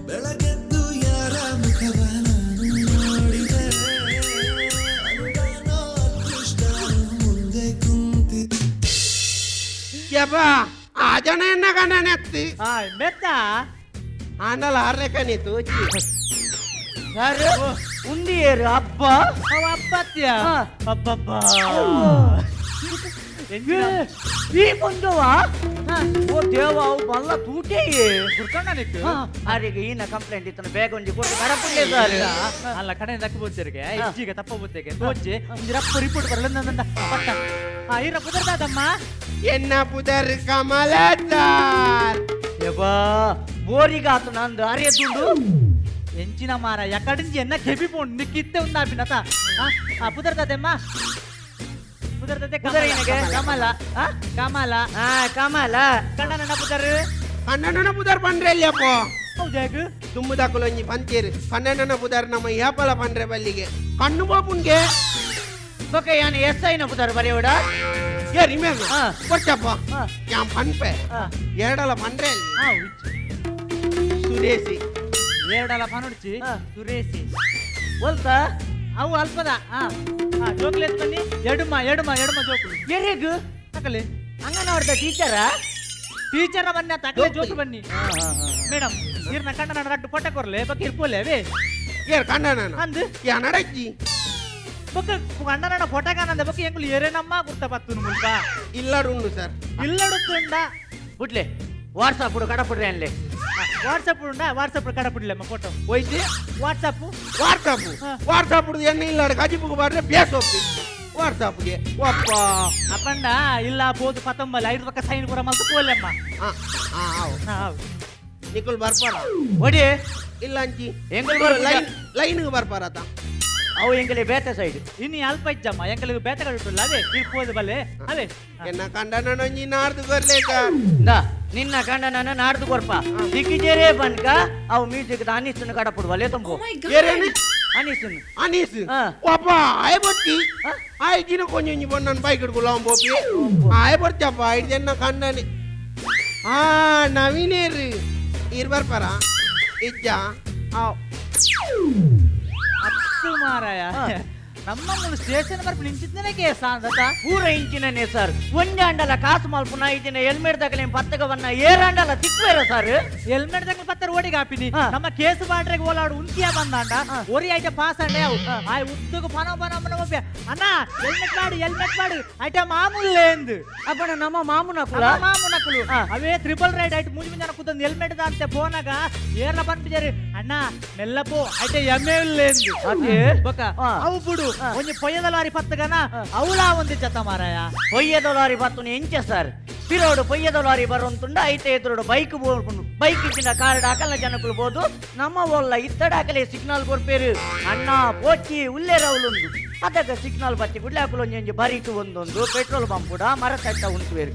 [SPEAKER 7] ಬೆಳಗೆದ್ದು ಯಾರ ಮುಖವ ನಾನು ನೋಡಿದೆ, ಅನುದಾನ ಅದೃಷ್ಟ ಮುಂದೆ ಕುಂತಿ.
[SPEAKER 6] ಯಪ್ಪ, ಆ ಜನ ಎನ್ನ ಕಂಡನೆ ಅತ್ತಿ.
[SPEAKER 3] ಆ ಮೆತ್ತ.
[SPEAKER 6] ಆಂಡಲ ಆರ್ಲೆಕನೆ ತೋಚಿ.
[SPEAKER 4] ಸರ್, ಉಂದಿಯೇರು ಹಬ್ಬ.
[SPEAKER 3] ಅವ ಅಪ್ಪತ್ಯ. ಅಬ್ಬಬ್ಬ.
[SPEAKER 4] ಏ, ಈ ಪೊಂಜವ ಓ ದೇವ, ಅವು ಬಲ್ಲ ತೂಟೆ.
[SPEAKER 3] ಗುರ್ಕಂಡ ನಿಕ್ಕು.
[SPEAKER 4] ಆರಿಗೆ ಈನ ಕಂಪ್ಲೇಂಟ್ ಇತ್ತನ ಬೇಗ ಒಂಜಿ ಕೊಟ್ಟು ಕಡಪುಂಡೆ ಸರ್.
[SPEAKER 3] ಅಲ್ಲ ಕಡೆ ದಕ್ಕ ಬುದ್ಧಿರಿಗೆ ಇಜ್ಜಿಗೆ ತಪ್ಪ ಬುದ್ಧಿಗೆ ತೋಚಿ ಒಂಜಿ ರಪ್ಪ ರಿಪೋರ್ಟ್ ಬರಲ್ಲ ನಂದ ಪಟ್ಟ. ಆ ಈರ ಕುದರ್ದಾದಮ್ಮ.
[SPEAKER 6] ಎನ್ನ ಪುದರ್ ಕಮಲ ಸಾರ್.
[SPEAKER 4] ಯಬ್ಬಾ, ಬೋರಿಗಾತು ನಂದು ಅರೆ ದುಂಡು.
[SPEAKER 3] ಎಂಚಿನ ಮಾರ ಎಕಡಿಂಚಿ ಎನ್ನ ಕೆಬಿ ಪೋಂಡು ನಿಕ್ಕಿತ್ತೆ ಉಂದಾಪಿನತ. ಆ ಪುದರ್ದಾದೆಮ್ಮ, ಪುದರ್ದಾದೆ.
[SPEAKER 4] ಪುದರ್ ಏನಿಗೆ?
[SPEAKER 3] ಕಮಲ.
[SPEAKER 4] ಆ?
[SPEAKER 3] ಕಮಲ.
[SPEAKER 4] ಆ ಕಮಲ.
[SPEAKER 3] ಕಣ್ಣನ ಪುದರ್.
[SPEAKER 6] ಕನ್ನಡನ ಪುದರ್ ಪಂಡ್ರೆ ಅಲ್ಲಪ್ಪ.
[SPEAKER 3] ಹೌದಾಗ.
[SPEAKER 6] ದುಮ್ಮುದಾಕುಲೊಂಜಿ ಪಂತೇರು ಕನ್ನಡನ ಪುದರ್ ನಮ್ಮ ಯಾಪಲ ಪಂಡ್ರೆ ಬಲ್ಲಿಗೆ ಕಣ್ಣು ಬೋಪುನ್ಗೆ.
[SPEAKER 4] ಬೊಕ ಯಾನ್ ಎಸ್ ಐನ ಪುದರ್ ಬರೆಯೋಡ.
[SPEAKER 6] ಏ ರಿಮೇನ.
[SPEAKER 4] ಆ.
[SPEAKER 6] ಕೊಟ್ಟಪ್ಪ.
[SPEAKER 4] ಆ.
[SPEAKER 6] ಯಾನ್ ಪನ್ಪೆ.
[SPEAKER 4] ಆ.
[SPEAKER 6] ಎರಡಲ ಪಂಡ್ರೆ ಅಲ್ಲಿ.
[SPEAKER 3] ಆ
[SPEAKER 6] ಸುರೇಸಿ.
[SPEAKER 3] ಎರಡಲ ಪನುಡ್ಚಿ. ಸುರೇಸಿ.
[SPEAKER 4] ಒಲ್ತ.
[SPEAKER 3] ಅವು ಅಲ್ಪದ. ಆ ಆ ಜೋಕ್ಲೇತ್ ಬನ್ನಿ. ಎಡುಮ ಎಡುಮ ಎಡುಮ ಜೋಕುಲು.
[SPEAKER 4] ಎರೆಗ್?
[SPEAKER 3] ತಕಲೆ.
[SPEAKER 4] ಅಂಗನವಾಡದ ಟೀಚರಾ?
[SPEAKER 3] ಟೀಚರ್ ಬನ್ನಿ, ತಕಲೆ ಜೋಕು ಬನ್ನಿ. ಮೇಡಮ್, ಇರ್ನ ಕಣ್ಣನ ರಡ್ಡು ಪೊಟ್ಟೆ ಕೊರ್ಲೆ ಬಕ್ಕ ಇರ್ಪೋಲೆ ಅವೇ.
[SPEAKER 6] ಏರ್ ಕನ್ನಡನ.
[SPEAKER 3] ಅಂದು.
[SPEAKER 6] ಯಾ ನಡಜ್ಜಿ.
[SPEAKER 3] ಬೊಕ್ಕ ಕಣ್ಣನ ಫೋಟೋ ಕಾನಂದ ಬೊಕ್ಕ ಎಂಕುಲು ಎರೆನಮ್ಮ ಗುರ್ತ ಪತ್ತುನು ಮುಲ್ಪ.
[SPEAKER 6] ಇಲ್ಲಡುಂಡು ಸರ್.
[SPEAKER 3] ಇಲ್ಲಡುತ್ತುಂಡ.
[SPEAKER 4] ಬುಡ್ಲೆ, ವಾಟ್ಸಪ್ ಬಿಡು, ಕಡಪುಡ್ರೆ ಅನ್ಲೆ.
[SPEAKER 3] ವಾಟ್ಸಪ್ ಉಂಡ? ವಾಟ್ಸಪ್ ಕಡಪುಡ್ಲೆಮ್ಮ ಫೋಟೋ.
[SPEAKER 6] ಹೋಯ್ತಿ.
[SPEAKER 3] ವಾಟ್ಸಪ್.
[SPEAKER 6] ವಾಟ್ಸಪ್. ವಾಟ್ಸಪ್ ಎಣ್ಣೆ ಇಲ್ಲ ಕಜಿಪುಗೆ ಬಾರ್ರೆ ಬೇಸ್ ಒಪ್ಪಿ ವಾಟ್ಸಪ್ಗೆ ಒಪ್ಪ.
[SPEAKER 3] ಅಪ್ಪಂಡ ಇಲ್ಲ ಬೋದು ಪತಂಬಲ್ಲ ಐದು ಪಕ್ಕ ಸೈನ್ ಪೂರ ಮಲ್ತು ಪೋಲೆಮ್ಮ.
[SPEAKER 6] ಆ ಆ ಆವು.
[SPEAKER 3] ಹಾ.
[SPEAKER 6] ನಿಕುಲ್ ಬರ್ಪಾರ?
[SPEAKER 4] ಒಡಿ.
[SPEAKER 6] ಇಲ್ಲ ಅಂಚಿ.
[SPEAKER 4] ಎಂಕುಲು ಬರ್ಪುಜ.
[SPEAKER 6] ಲೈನ್ ಲೈನ್ಗೆ ಬರ್ಪಾರತ.
[SPEAKER 4] ಅವು ಎಂಕಲೆ ಬೇತೆ ಸೈಡ್.
[SPEAKER 3] ಇನಿ ಅಲ್ಪ ಇಜ್ಜಮ್ಮ, ಎಂಕಲಿಗೆ ಬೇತೆ ಕಡೆ ಅದೇ ಇರ್ಬೋದು ಬಲ್ಲೆ ಅದೇ.
[SPEAKER 6] ಎನ್ನ ಕಂಡನ ಒಂಜಿ ನಾಡ್ದು ಕೊರ್ಲೆ ಸರ್.
[SPEAKER 4] ಇಂದಾ, ನಿನ್ನ ಕಂಡನ ನಾಡ್ದು ಕೊರ್ಪ ದಿಕ್ಕಿಜೇರೇ ಬನ್ಕ ಅವು ಮ್ಯೂಸಿಕ್ ಅನಿಸ್ತನ ಕಡಪುಡುವಲ್ಲೇ ತುಂಬು.
[SPEAKER 6] ಏರೇನು?
[SPEAKER 4] ಅನಿಸ್ತನ.
[SPEAKER 6] ಅನೀಸ್.
[SPEAKER 4] ಆ.
[SPEAKER 6] ಪಾಪ ಆಯ್ ಬತ್ತಿ ಆಯ್ ದಿನ ಕೊಂಚ ಒಂಜಿ ಬೊಣ್ಣನ್ ಬೈಕ್ ಹಿಡ್ಕೊಲ್ಲ ಪೋಪಿ ಆಯ್ ಬರ್ಚಪ್ಪ ಐದು ಕಂಡನೆ. ಆ ನವೀನೇರು ಇರ್ ಬರ್ಪಾರ ಇಜ್ಜ ಆವ್.
[SPEAKER 3] ಅತ್ತು ಮಾರಾಯ, ನಮ್ಮ ಮೂಲು ಸ್ಟೇಷನ್ ಬರ್ಪು ನಿಂಚಿದ್ದನೆ ಕೇಸ ಅಂದತ.
[SPEAKER 4] ಪೂರ ಇಂಚಿನನೇ ಸರ್. ಒಂಜಾಂಡಲ ಕಾಸು ಮಲ್ಪುನ ಇದಿನ ಹೆಲ್ಮೆಟ್ ದಕಲೆ ಪತ್ತಕವನ್ನ ಏರಾಂಡಲ ತಿಕ್ವೇರ ಸರ್.
[SPEAKER 3] ಹೆಲ್ಮೆಟ್ ದಕಲೆ ಪತ್ತರ ಓಡಿಗೆ ಹಾಪಿನಿ. ನಮ್ಮ ಕೇಸು ಬಾಟ್ರೆಗೆ ಓಲಾಡು ಉಂತಿಯ ಬಂದಾಂಡ ಒರಿ ಐಟ ಪಾಸ್ ಅಂಡ ಯಾವು ಆಯ್ ಉದ್ದುಗು ಪನ ಪನ ಪನ ಒಬ್ಬ ಅಣ್ಣ ಹೆಲ್ಮೆಟ್ ಮಾಡಿ ಹೆಲ್ಮೆಟ್ ಮಾಡಿ ಐಟ ಮಾಮೂಲು ಎಂದು.
[SPEAKER 4] ಅಪ್ಪಣ ನಮ್ಮ ಮಾಮೂನ ಕುಲ.
[SPEAKER 3] ನಮ್ಮ ಮಾಮೂನ ಕುಲು. ಅವೇ ತ್ರಿಬಲ್ ರೈಡ್ ಐಟ್ ಮುಂಜಿ ಮುಂಜಾನೆ ಕೂತಂದು ಹೆಲ್ಮೆಟ್ ದಾಂತೆ ಪೋನಾಗ ಏರ್ಲ ಪನ್ಪಿಜಾರಿ ಅಣ್ಣ ಮೆಲ್ಲಪೋ ಐಟ ಎಮ್ಮೆ ಇಲ್ಲ ಎಂದು.
[SPEAKER 4] ಅದೇ?
[SPEAKER 3] ಬೊಕ ಅವು ಬುಡು ಒಂಜಿ ಪೊಯ್ಯದ ಲಾರಿ ಪತ್ತಗನ ಅವಳ ಒಂದು ಜತ ಮಾರಾಯ.
[SPEAKER 4] ಪೊಯ್ಯದ ಲಾರಿ ಬತ್ತುನು ಎಂಚ ಸರ್? ಪಿರೋಡು ಪೊಯ್ಯದ ಲಾರಿ ಬರೋಂತುಂಡ ಐತೆ ಎದುರುಡು ಬೈಕ್ ಬೋಪುಂಡು. ಬೈಕ್ ಇತ್ತಿನ ಕಾರ್ ಹಾಕಲ್ಲ ಜನಕುಲು ಬೋದು ನಮ್ಮ ಒಲ್ಲ ಇತ್ತಡ ಹಾಕಲೆ ಸಿಗ್ನಲ್ ಕೊರ್ಪೇರು ಅಣ್ಣ ಪೋಚಿ ಉಲ್ಲೇರವಲುಂದು. ಅದಕ್ಕೆ ಸಿಗ್ನಲ್ ಬತ್ತಿ ಗುಡ್ಲೆ ಹಾಕಲು ಒಂಜಿ ಬರಿಟು ಒಂದೊಂದು ಪೆಟ್ರೋಲ್ ಪಂಪ್ ಕೂಡ ಮರ ತಟ್ಟ ಉಂಟುವೇರು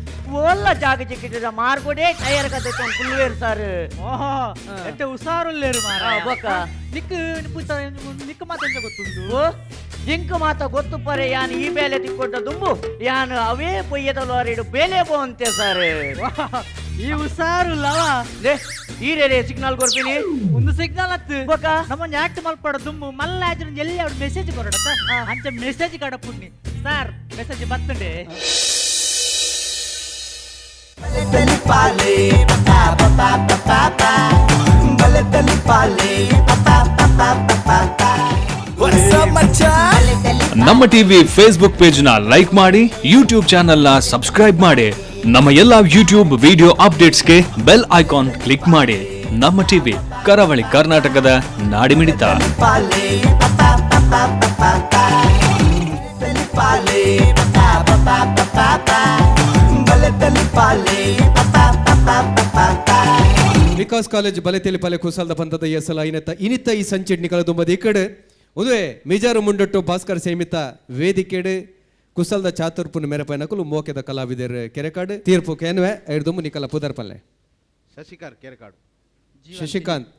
[SPEAKER 4] ಒಲ್ಲ ಜಾಗ ಚಿಕ್ಕಿದ ಮಾರ್ಗೊಡೆ ಟೈರ್ ಕತೆ ಕುಲ್ವೇರು ಸರ್.
[SPEAKER 3] ಓಹೋ, ಎತ್ತೆ ಹುಷಾರುಲ್ಲೇರು ಮಾರಾಯ.
[SPEAKER 4] ಬೊಕ್ಕ?
[SPEAKER 3] ನಿಕ್ಕು ನಿಕ್ಕು ಮಾತೆಂಚ ಗೊತ್ತುಂಡು?
[SPEAKER 4] ಓ, ಜಿಂಕ್ ಮಾತ ಗೊತ್ತು ಪರೆ. ಯಾನ್ ಈ ಬೇಲೆ ತಿಕ್ಕೊಟ್ಟ ದುಂಬು ಯಾನ್ ಅವೇ ಪೊಯ್ಯದ ಲಾರಿಡು ಬೇಲೆ ಪೋಂತೆ ಸರ್.
[SPEAKER 3] ಈ ಹುಷಾರು ಲವ.
[SPEAKER 4] ಲೇ, ಈರೇರೆ ಸಿಗ್ನಲ್ ಕೊರ್ಪಿನಿ.
[SPEAKER 3] ಒಂದು ಸಿಗ್ನಲ್ ಹತ್ತು.
[SPEAKER 4] ಬೊಕ್ಕ?
[SPEAKER 3] ನಮ್ಮ ಆಕ್ಟ್ ಮಲ್ಪಡ ದುಂಬು ಮಲ್ಲ ಆಚರಣೆ ಎಲ್ಲಿ ಅವ್ರು ಮೆಸೇಜ್ ಕೊರಡತ್ತ ಅಂಚ ಮೆಸೇಜ್ ಕಡಪುಣ್ಣಿ ಸರ್ ಮೆಸೇಜ್ ಬತ್ತುಂಡೆ.
[SPEAKER 1] ನಮ್ಮ ಟಿವಿ ಫೇಸ್ಬುಕ್ ಪೇಜ್ ನ ಲೈಕ್ ಮಾಡಿ, ಯೂಟ್ಯೂಬ್ ಚಾನೆಲ್ ನ ಸಬ್ಸ್ಕ್ರೈಬ್ ಮಾಡಿ, ನಮ್ಮ ಎಲ್ಲಾ ಯೂಟ್ಯೂಬ್ ವಿಡಿಯೋ ಅಪ್ಡೇಟ್ಸ್ಗೆ ಬೆಲ್ ಐಕಾನ್ ಕ್ಲಿಕ್ ಮಾಡಿ. ನಮ್ಮ ಟಿವಿ, ಕರಾವಳಿ ಕರ್ನಾಟಕದ ನಾಡಿಮಿಡಿತ.
[SPEAKER 2] ವಿಕಾಸ್ ಕಾಲೇಜ್ ಬಲೆತೆಲಿ ಪಲೆ ಕುಸಾಲ್ದ ಪಂಥದ ಎಸಲ ಐನತ್ತ ಇನಿತ ಈ ಸಂಚಿಡ್ ನಿಕಲ ದುಂಬದ ಈ ಕಡೆ ಉದುವೆ ಮಿಜಾರು ಮುಂಡೊಟ್ಟು ಭಾಸ್ಕರ್ ಸೇಮಿತ ವೇದಿಕೆಡು ಕುಸಲ್ದ ಚಾತುರ್ಪುನ ಮೆರಪೈನಕುಲು ಮೋಕೆದ ಕಲಾವಿದರ್ ಕೆರೆಕಾಡು ತೀರ್ಪು ಕೇನ್ವೆ ಐಡ್ದುಂಬು ನಿಕಲ ಪುದರ್ಪಲ್ಲೆ.
[SPEAKER 6] ಶಶಿಕಾರ್ ಕೆರೆಕಾಡು.
[SPEAKER 2] ಶಶಿಕಾಂತ್.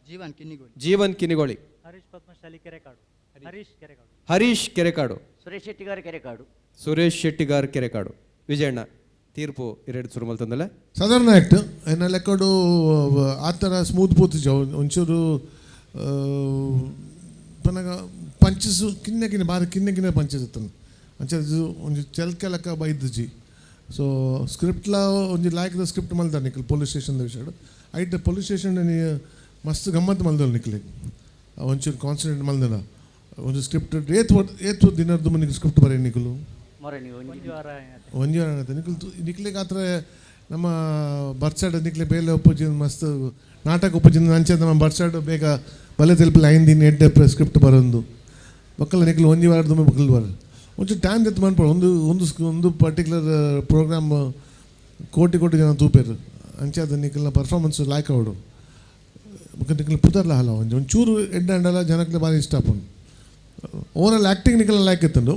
[SPEAKER 5] ಜೀವನ್ ಕಿನ್ನಿಗೋಳಿ.
[SPEAKER 2] ಜೀವನ್ ಕಿನಿಗೋಳಿ.
[SPEAKER 3] ಹರೀಶ್ ಪದ್ಮಶಾಲಿ ಕೆರೆಕಾಡು. ಹರೀಶ್ ಕೆರೆಕಾಡು.
[SPEAKER 2] ಹರೀಶ್ ಕೆರೆಕಾಡು.
[SPEAKER 4] ಸುರೇಶ್ ಶೆಟ್ಟಿಗಾರ್ ಕೆರೆಕಾಡು.
[SPEAKER 2] ಸುರೇಶ್ ಶೆಟ್ಟಿಗಾರ್ ಕೆರೆಕಾಡು. ವಿಜಯಣ್ಣ, ತೀರ್ಪು ಎರಡು ಸುರುಮಲ್ ತಂದಲ್ಲ.
[SPEAKER 8] ಸಾಧಾರಣ ಆ್ಯಕ್ಟ್ ಎನ್ನ ಲೆಕ್ಕಡು ಆ ಥರ ಸ್ಮೂತ್ ಪೋತಿಜ ಒಂಚೂರು ಪನಗ ಪಂಚಸ್ ಕಿನ್ನೆ ಕಿನ್ನೆ ಬಾರಿ ಕಿನ್ನೆ ಕಿನ್ನೆ ಪಂಚಸ್ ಇತ್ತನು ಅಂಚ ಒಂಜಿ ಚೆಲ್ಕೆ ಲೆಕ್ಕ ಬೈದ್ಜಿ. ಸೊ ಸ್ಕ್ರಿಪ್ಟ್ಲ ಒಂಜಿ ಲಾಯ್ಕದ ಸ್ಕ್ರಿಪ್ಟ್ ಮಲ್ದಾರ ನಿಕ್ಲು ಪೊಲೀಸ್ ಸ್ಟೇಷನ್ ವಿಷಯ ಐಟ್ ಪೊಲೀಸ್ ಸ್ಟೇಷನ್ ಮಸ್ತ್ ಗಮ್ಮತ್ತು ಮಲ್ದಲ್ಲ ನಿಕ್ಲೆ ಒಂಚೂರು ಕಾನ್ಸಂಟ್ರೇಟ್ ಮಲ್ದನ ಒಂಜಿ ಸ್ಕ್ರಿಪ್ಟ್ ಏತ್ ಏತ್ ದಿನದ್ದು ನಿಕ್ಲು ಸ್ಕ್ರಿಪ್ಟ್ ಬರೀ ನಿಕ್ಲು.
[SPEAKER 4] ಮೊರೆ ನೀವು ಒಂಜಿ
[SPEAKER 3] ಒಂಜಿ ವಾರ ಆಯ್ತು.
[SPEAKER 8] ಒಂಜಿ ವಾರ ಆಗುತ್ತೆ ನಿಕ್ಲು ನಿಕ್ಲೆಗ್ ಆತ್ರ ನಮ್ಮ ಬರ್ಸಾಡ್ ನಿಕ್ಲೆ ಬೇಲೆ ಒಪ್ಪುಜಿನ ಮಸ್ತ್ ನಾಟಕ ಒಪ್ಪುಜಿನ ಅಂಚೆ ನಮ್ಮ ಬರ್ಸಾಡ್ ಬೇಗ ಬಲೆ ತೆಲುಪು ಐನ್ ದಿನ ಎಡ್ಡೆ ಸ್ಕ್ರಿಪ್ಟ್ ಬರೊಂದು ಬಕ್ಕಲ ನಿಕ್ಲು ಒಂಜಿ ವಾರದ ಬಕ್ಕಲ್ ಬರ ಒಂಚೂರು ಟೈಮ್ ದೆತ್ತ್ ಮನ್ಪೊಡು. ಒಂದು ಒಂದು ಒಂದು ಪರ್ಟಿಕ್ಯುಲರ್ ಪ್ರೋಗ್ರಾಮ್ ಕೋಟಿ ಕೋಟಿ ಜನ ತೂಪೆರ್ ಅಂಚೆ ಅದು ನಿಕ್ಲೆನ ಪರ್ಫಾರ್ಮೆನ್ಸ್ ಲಾಯ್ಕ್ ಆವಡು. ಬೊಕ್ಕ ನಿಕ್ಲೆ ಪುದರ್ಲ ಹಲ ಒಂಜಿ ಒಂಚೂರು ಎಡ್ಡೆ ಅಂಡಲ ಜನಕ್ಲೆ ಭಾರಿ ಇಷ್ಟ ಆಪುಂಡು. ಓವರಾಲ್ ಆ್ಯಕ್ಟಿಂಗ್ ನಿಕ್ಲೆ ಲಾಯ್ಕ್ ಇತ್ತುಂಡು.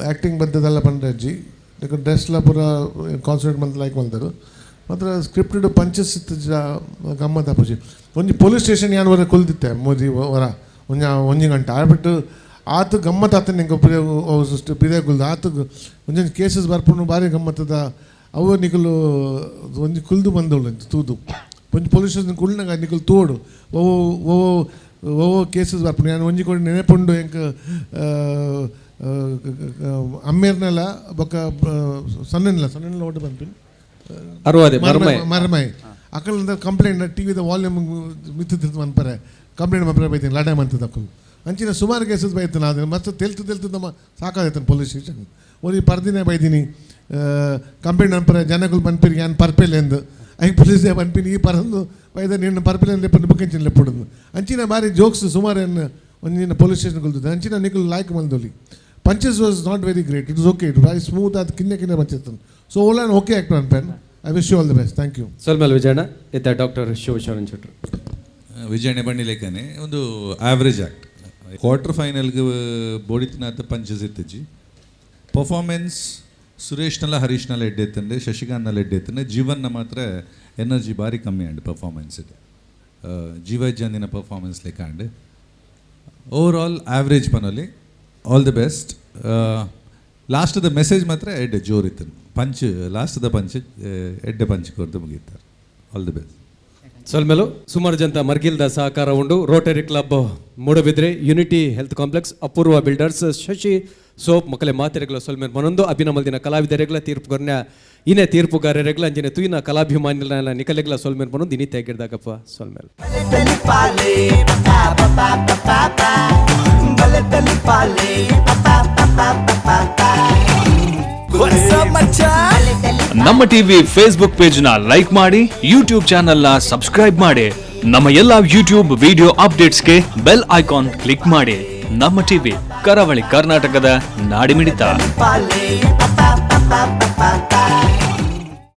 [SPEAKER 8] ಆ್ಯಕ್ಟಿಂಗ್ ಬದ್ದದಲ್ಲ ಪಂಡ್ರೆ ಅಜ್ಜಿ ನಿಕ್ಲು ಡ್ರೆಸ್ಲ ಪೂರ ಕಾನ್ಸಂಟ್ರೇಟ್ ಮಲ್ತ್ ಲೈಕ್ ಮಲ್ತೆರ್. ಮಾತ್ರ ಸ್ಕ್ರಿಪ್ಟೆಡ್ ಪಂಚಸ್ ಇತ್ತು ಗಮ್ಮತ್ ಆಪುಜಿ. ಒಂಜಿ ಪೊಲೀಸ್ ಸ್ಟೇಷನ್ ಯಾನ್ ವರ ಕುಲ್ದಿತ್ತೆ ಮೋದಿ ವರ ಒಂಜಿ ಒಂಜಿ ಗಂಟೆ ಆಬಿಟ್ಟು ಆತು ಗಮ್ಮತ್ ಆತ ನಿಂಗೆ ಪಿರಿಯ ಕುಲ್ದು ಆತು ಒಂಜೊಂಜಿ ಕೇಸಸ್ ಬರ್ಪುಂಡು ಭಾರಿ ಗಮ್ಮತ್ತದ. ಅವು ನಿಕುಲು ಒಂಜಿ ಕುಲ್ದು ಬಂದವಳು ತೂದು ಒಂಜಿ ಪೊಲೀಸ್ ಸ್ಟೇಷನ್ ಕುಲ್ನಗ ನಿಕುಲು ತೋಡು ಓ ಓ ಓ ಕೇಸಸ್ ಬರ್ಪುಂಡು. ಯಾನ್ ಒಂಜಿ ಕೊಡಿ ನೆನಪುಂಡು ಎಂಕ್ ಅಮ್ಮೇರ್ನೆಲ ಬೊಕ್ಕ ಸಣ್ಣನಿಲ್ಲ ಸಣ್ಣನಿಲ್ಲ vote ಪನ್ಪಿನಿ.
[SPEAKER 2] ಅರುವಾದೆ ಮರ್ಮೈ.
[SPEAKER 8] ಮರ್ಮೈ Akal complaint ಟಿವಿದ volume ಮಿತ್ತು ಮನ್ಪರೆ complaint ಮನ್ಪರೆ ಬೈತೀನಿ ಲಡಾಯಿ ಮಂತದ ಅಕುಲು ಅಂಚಿನ ಸುಮಾರು ಕೇಸಸ್ ಬೈತಾನೆ ಅದು ಮತ್ತೆ ತೆಲ್ತು ತೆಲ್ತು ನಮ್ಮ ಸಾಕಾಗೈತಾನೆ ಪೊಲೀಸ್ ಸ್ಟೇಷನ್ ಒರಿ ಪರ್ದಿನೇ ಬೈದಿನಿ ಕಂಪ್ಲೇಂಟ್ ಅನ್ಪರೆ ಜನಗಳು ಪನ್ಪಿರಿ ಯಾನ್ ಪರ್ಪೆಲ್ ಎಂದು ಐಕ್ ಪೊಲೀಸ್ ಪನ್ಪಿನಿ ಈ ಪರಂದು ಬೈದ ನಿನ್ನ ಪರ್ಪೆಲ್ ಲೆಪ್ಪು ಬುಕ್ಕಿಂಚಿನ ಲೆಪ್ಪುಡುಂದು ಅಂಚಿನ ಬಾರಿ ಜೋಕ್ಸ್ ಸುಮಾರು ಏನು ಒಂದಿನ ಪೊಲೀಸ್ ಸ್ಟೇಷನ್ ಕುಲ್ತದೆ ಅಂಚಿನ ನಿಕುಲು ಲಾಯ್ಕ್ ಮಲ್ದೊಲಿ. Punches was not very great, it is okay, it very smooth ಅದು ಕಿನ್ನೆ ಕಿನ್ನೆ punches. So all and okay actor ಅನ್ಪೆನ್. I wish you all the best, thank you.
[SPEAKER 2] ಸೊಲ್ಮೇಲ್ ವಿಜಯಣ್ಣ. ಇತ್ತ ಡಾಕ್ಟರ್ ಶಿವಶರಣ್ ಶೆಟ್ರು.
[SPEAKER 7] ವಿಜಯಣ್ಣ ಬಂಡಿ ಲೇಖನೆ ಒಂದು ಆವ್ರೇಜ್ ಆ್ಯಕ್ಟ್.
[SPEAKER 9] ಕ್ವಾರ್ಟರ್ ಫೈನಲ್ಗೆ ಬೋಡಿತಿನಾಥ ಪಂಚಸ್ ಇತ್ತಿಜಿ. ಪರ್ಫಾರ್ಮೆನ್ಸ್ ಸುರೇಶ್ನಲ್ಲ ಹರೀಶ್ನಲ್ಲ ಎಡ್ಡೆ ಎತ್ತಂಡೆ, ಶಶಿಕಾಂತ್ನಲ್ಲ ಎಡ್ಡೆ ಎತ್ತಂಡೆ. ಜೀವನ್ನ ಮಾತ್ರ ಎನರ್ಜಿ ಭಾರಿ ಕಮ್ಮಿ ಅಂಡ್ ಪರ್ಫಾರ್ಮೆನ್ಸ್ ಇದೆ. ಜೀವ ಜಂದಿನ ಪರ್ಫಾರ್ಮೆನ್ಸ್ ಲೆಕ್ಕ ಅಂಡ್ ಓವರ್ ಆಲ್ ಆವ್ರೇಜ್ ಪನೊಲಿ. All the best. Last the message ಮಾತ್ರ ಎಡ್ಡೆ ಜೋರು ಇತ್ತು. ಪಂಚ್, ಲಾಸ್ಟ್ the punch ಎಡ್ಡೆ ಪಂಚ್ ಕೊರ್ದು ಮುಗೀತಾರೆ. All the best.
[SPEAKER 2] ಸೊಲ್ಮೆಲು. ಸುಮಾರು ಜನತ ಮರ್ಗಿಲ್ದ ಸಹಕಾರ ಉಂಡು. Rotary club Moodbidri, unity health complex, Apoorva builders, Shashi soap ಮಕ್ಕಳೆ ಮಾತೆರೆಗಳ ಸೊಲ್ಮೇಲೆ ಮನೊಂದು ಅಭಿನಮಲ್ದಿನ ಕಲಾವಿದರೆಗಳ ತೀರ್ಪುಗಾರನ ಇನೇ ತೀರ್ಪುಗಾರರೆಗಳ ಅಂಜಿನ ತುಯಿನ ಕಲಾಭಿಮಾನಿಗಳ ನಿಕಲೆಗಳ ಸೊಲ್ಮೇಲೆ ಮನೊಂದು ಇನಿ ತೆಗಿರ್ದಾಗಪ್ಪ ಸೊಲ್ಮೇಲೆ.
[SPEAKER 1] ನಮ್ಮ ಟಿವಿ ಫೇಸ್ಬುಕ್ ಪೇಜ್ ನ ಲೈಕ್ ಮಾಡಿ, ಯೂಟ್ಯೂಬ್ ಚಾನೆಲ್ ನ ಸಬ್ಸ್ಕ್ರೈಬ್ ಮಾಡಿ. ನಮ್ಮ ಎಲ್ಲಾ ಯೂಟ್ಯೂಬ್ ವಿಡಿಯೋ ಅಪ್ಡೇಟ್ಸ್ಗೆ ಬೆಲ್ ಐಕಾನ್ ಕ್ಲಿಕ್ ಮಾಡಿ. ನಮ್ಮ ಟಿವಿ, ಕರಾವಳಿ ಕರ್ನಾಟಕದ ನಾಡಿಮಿಡಿತ.
[SPEAKER 7] Pa pa pa pa pa.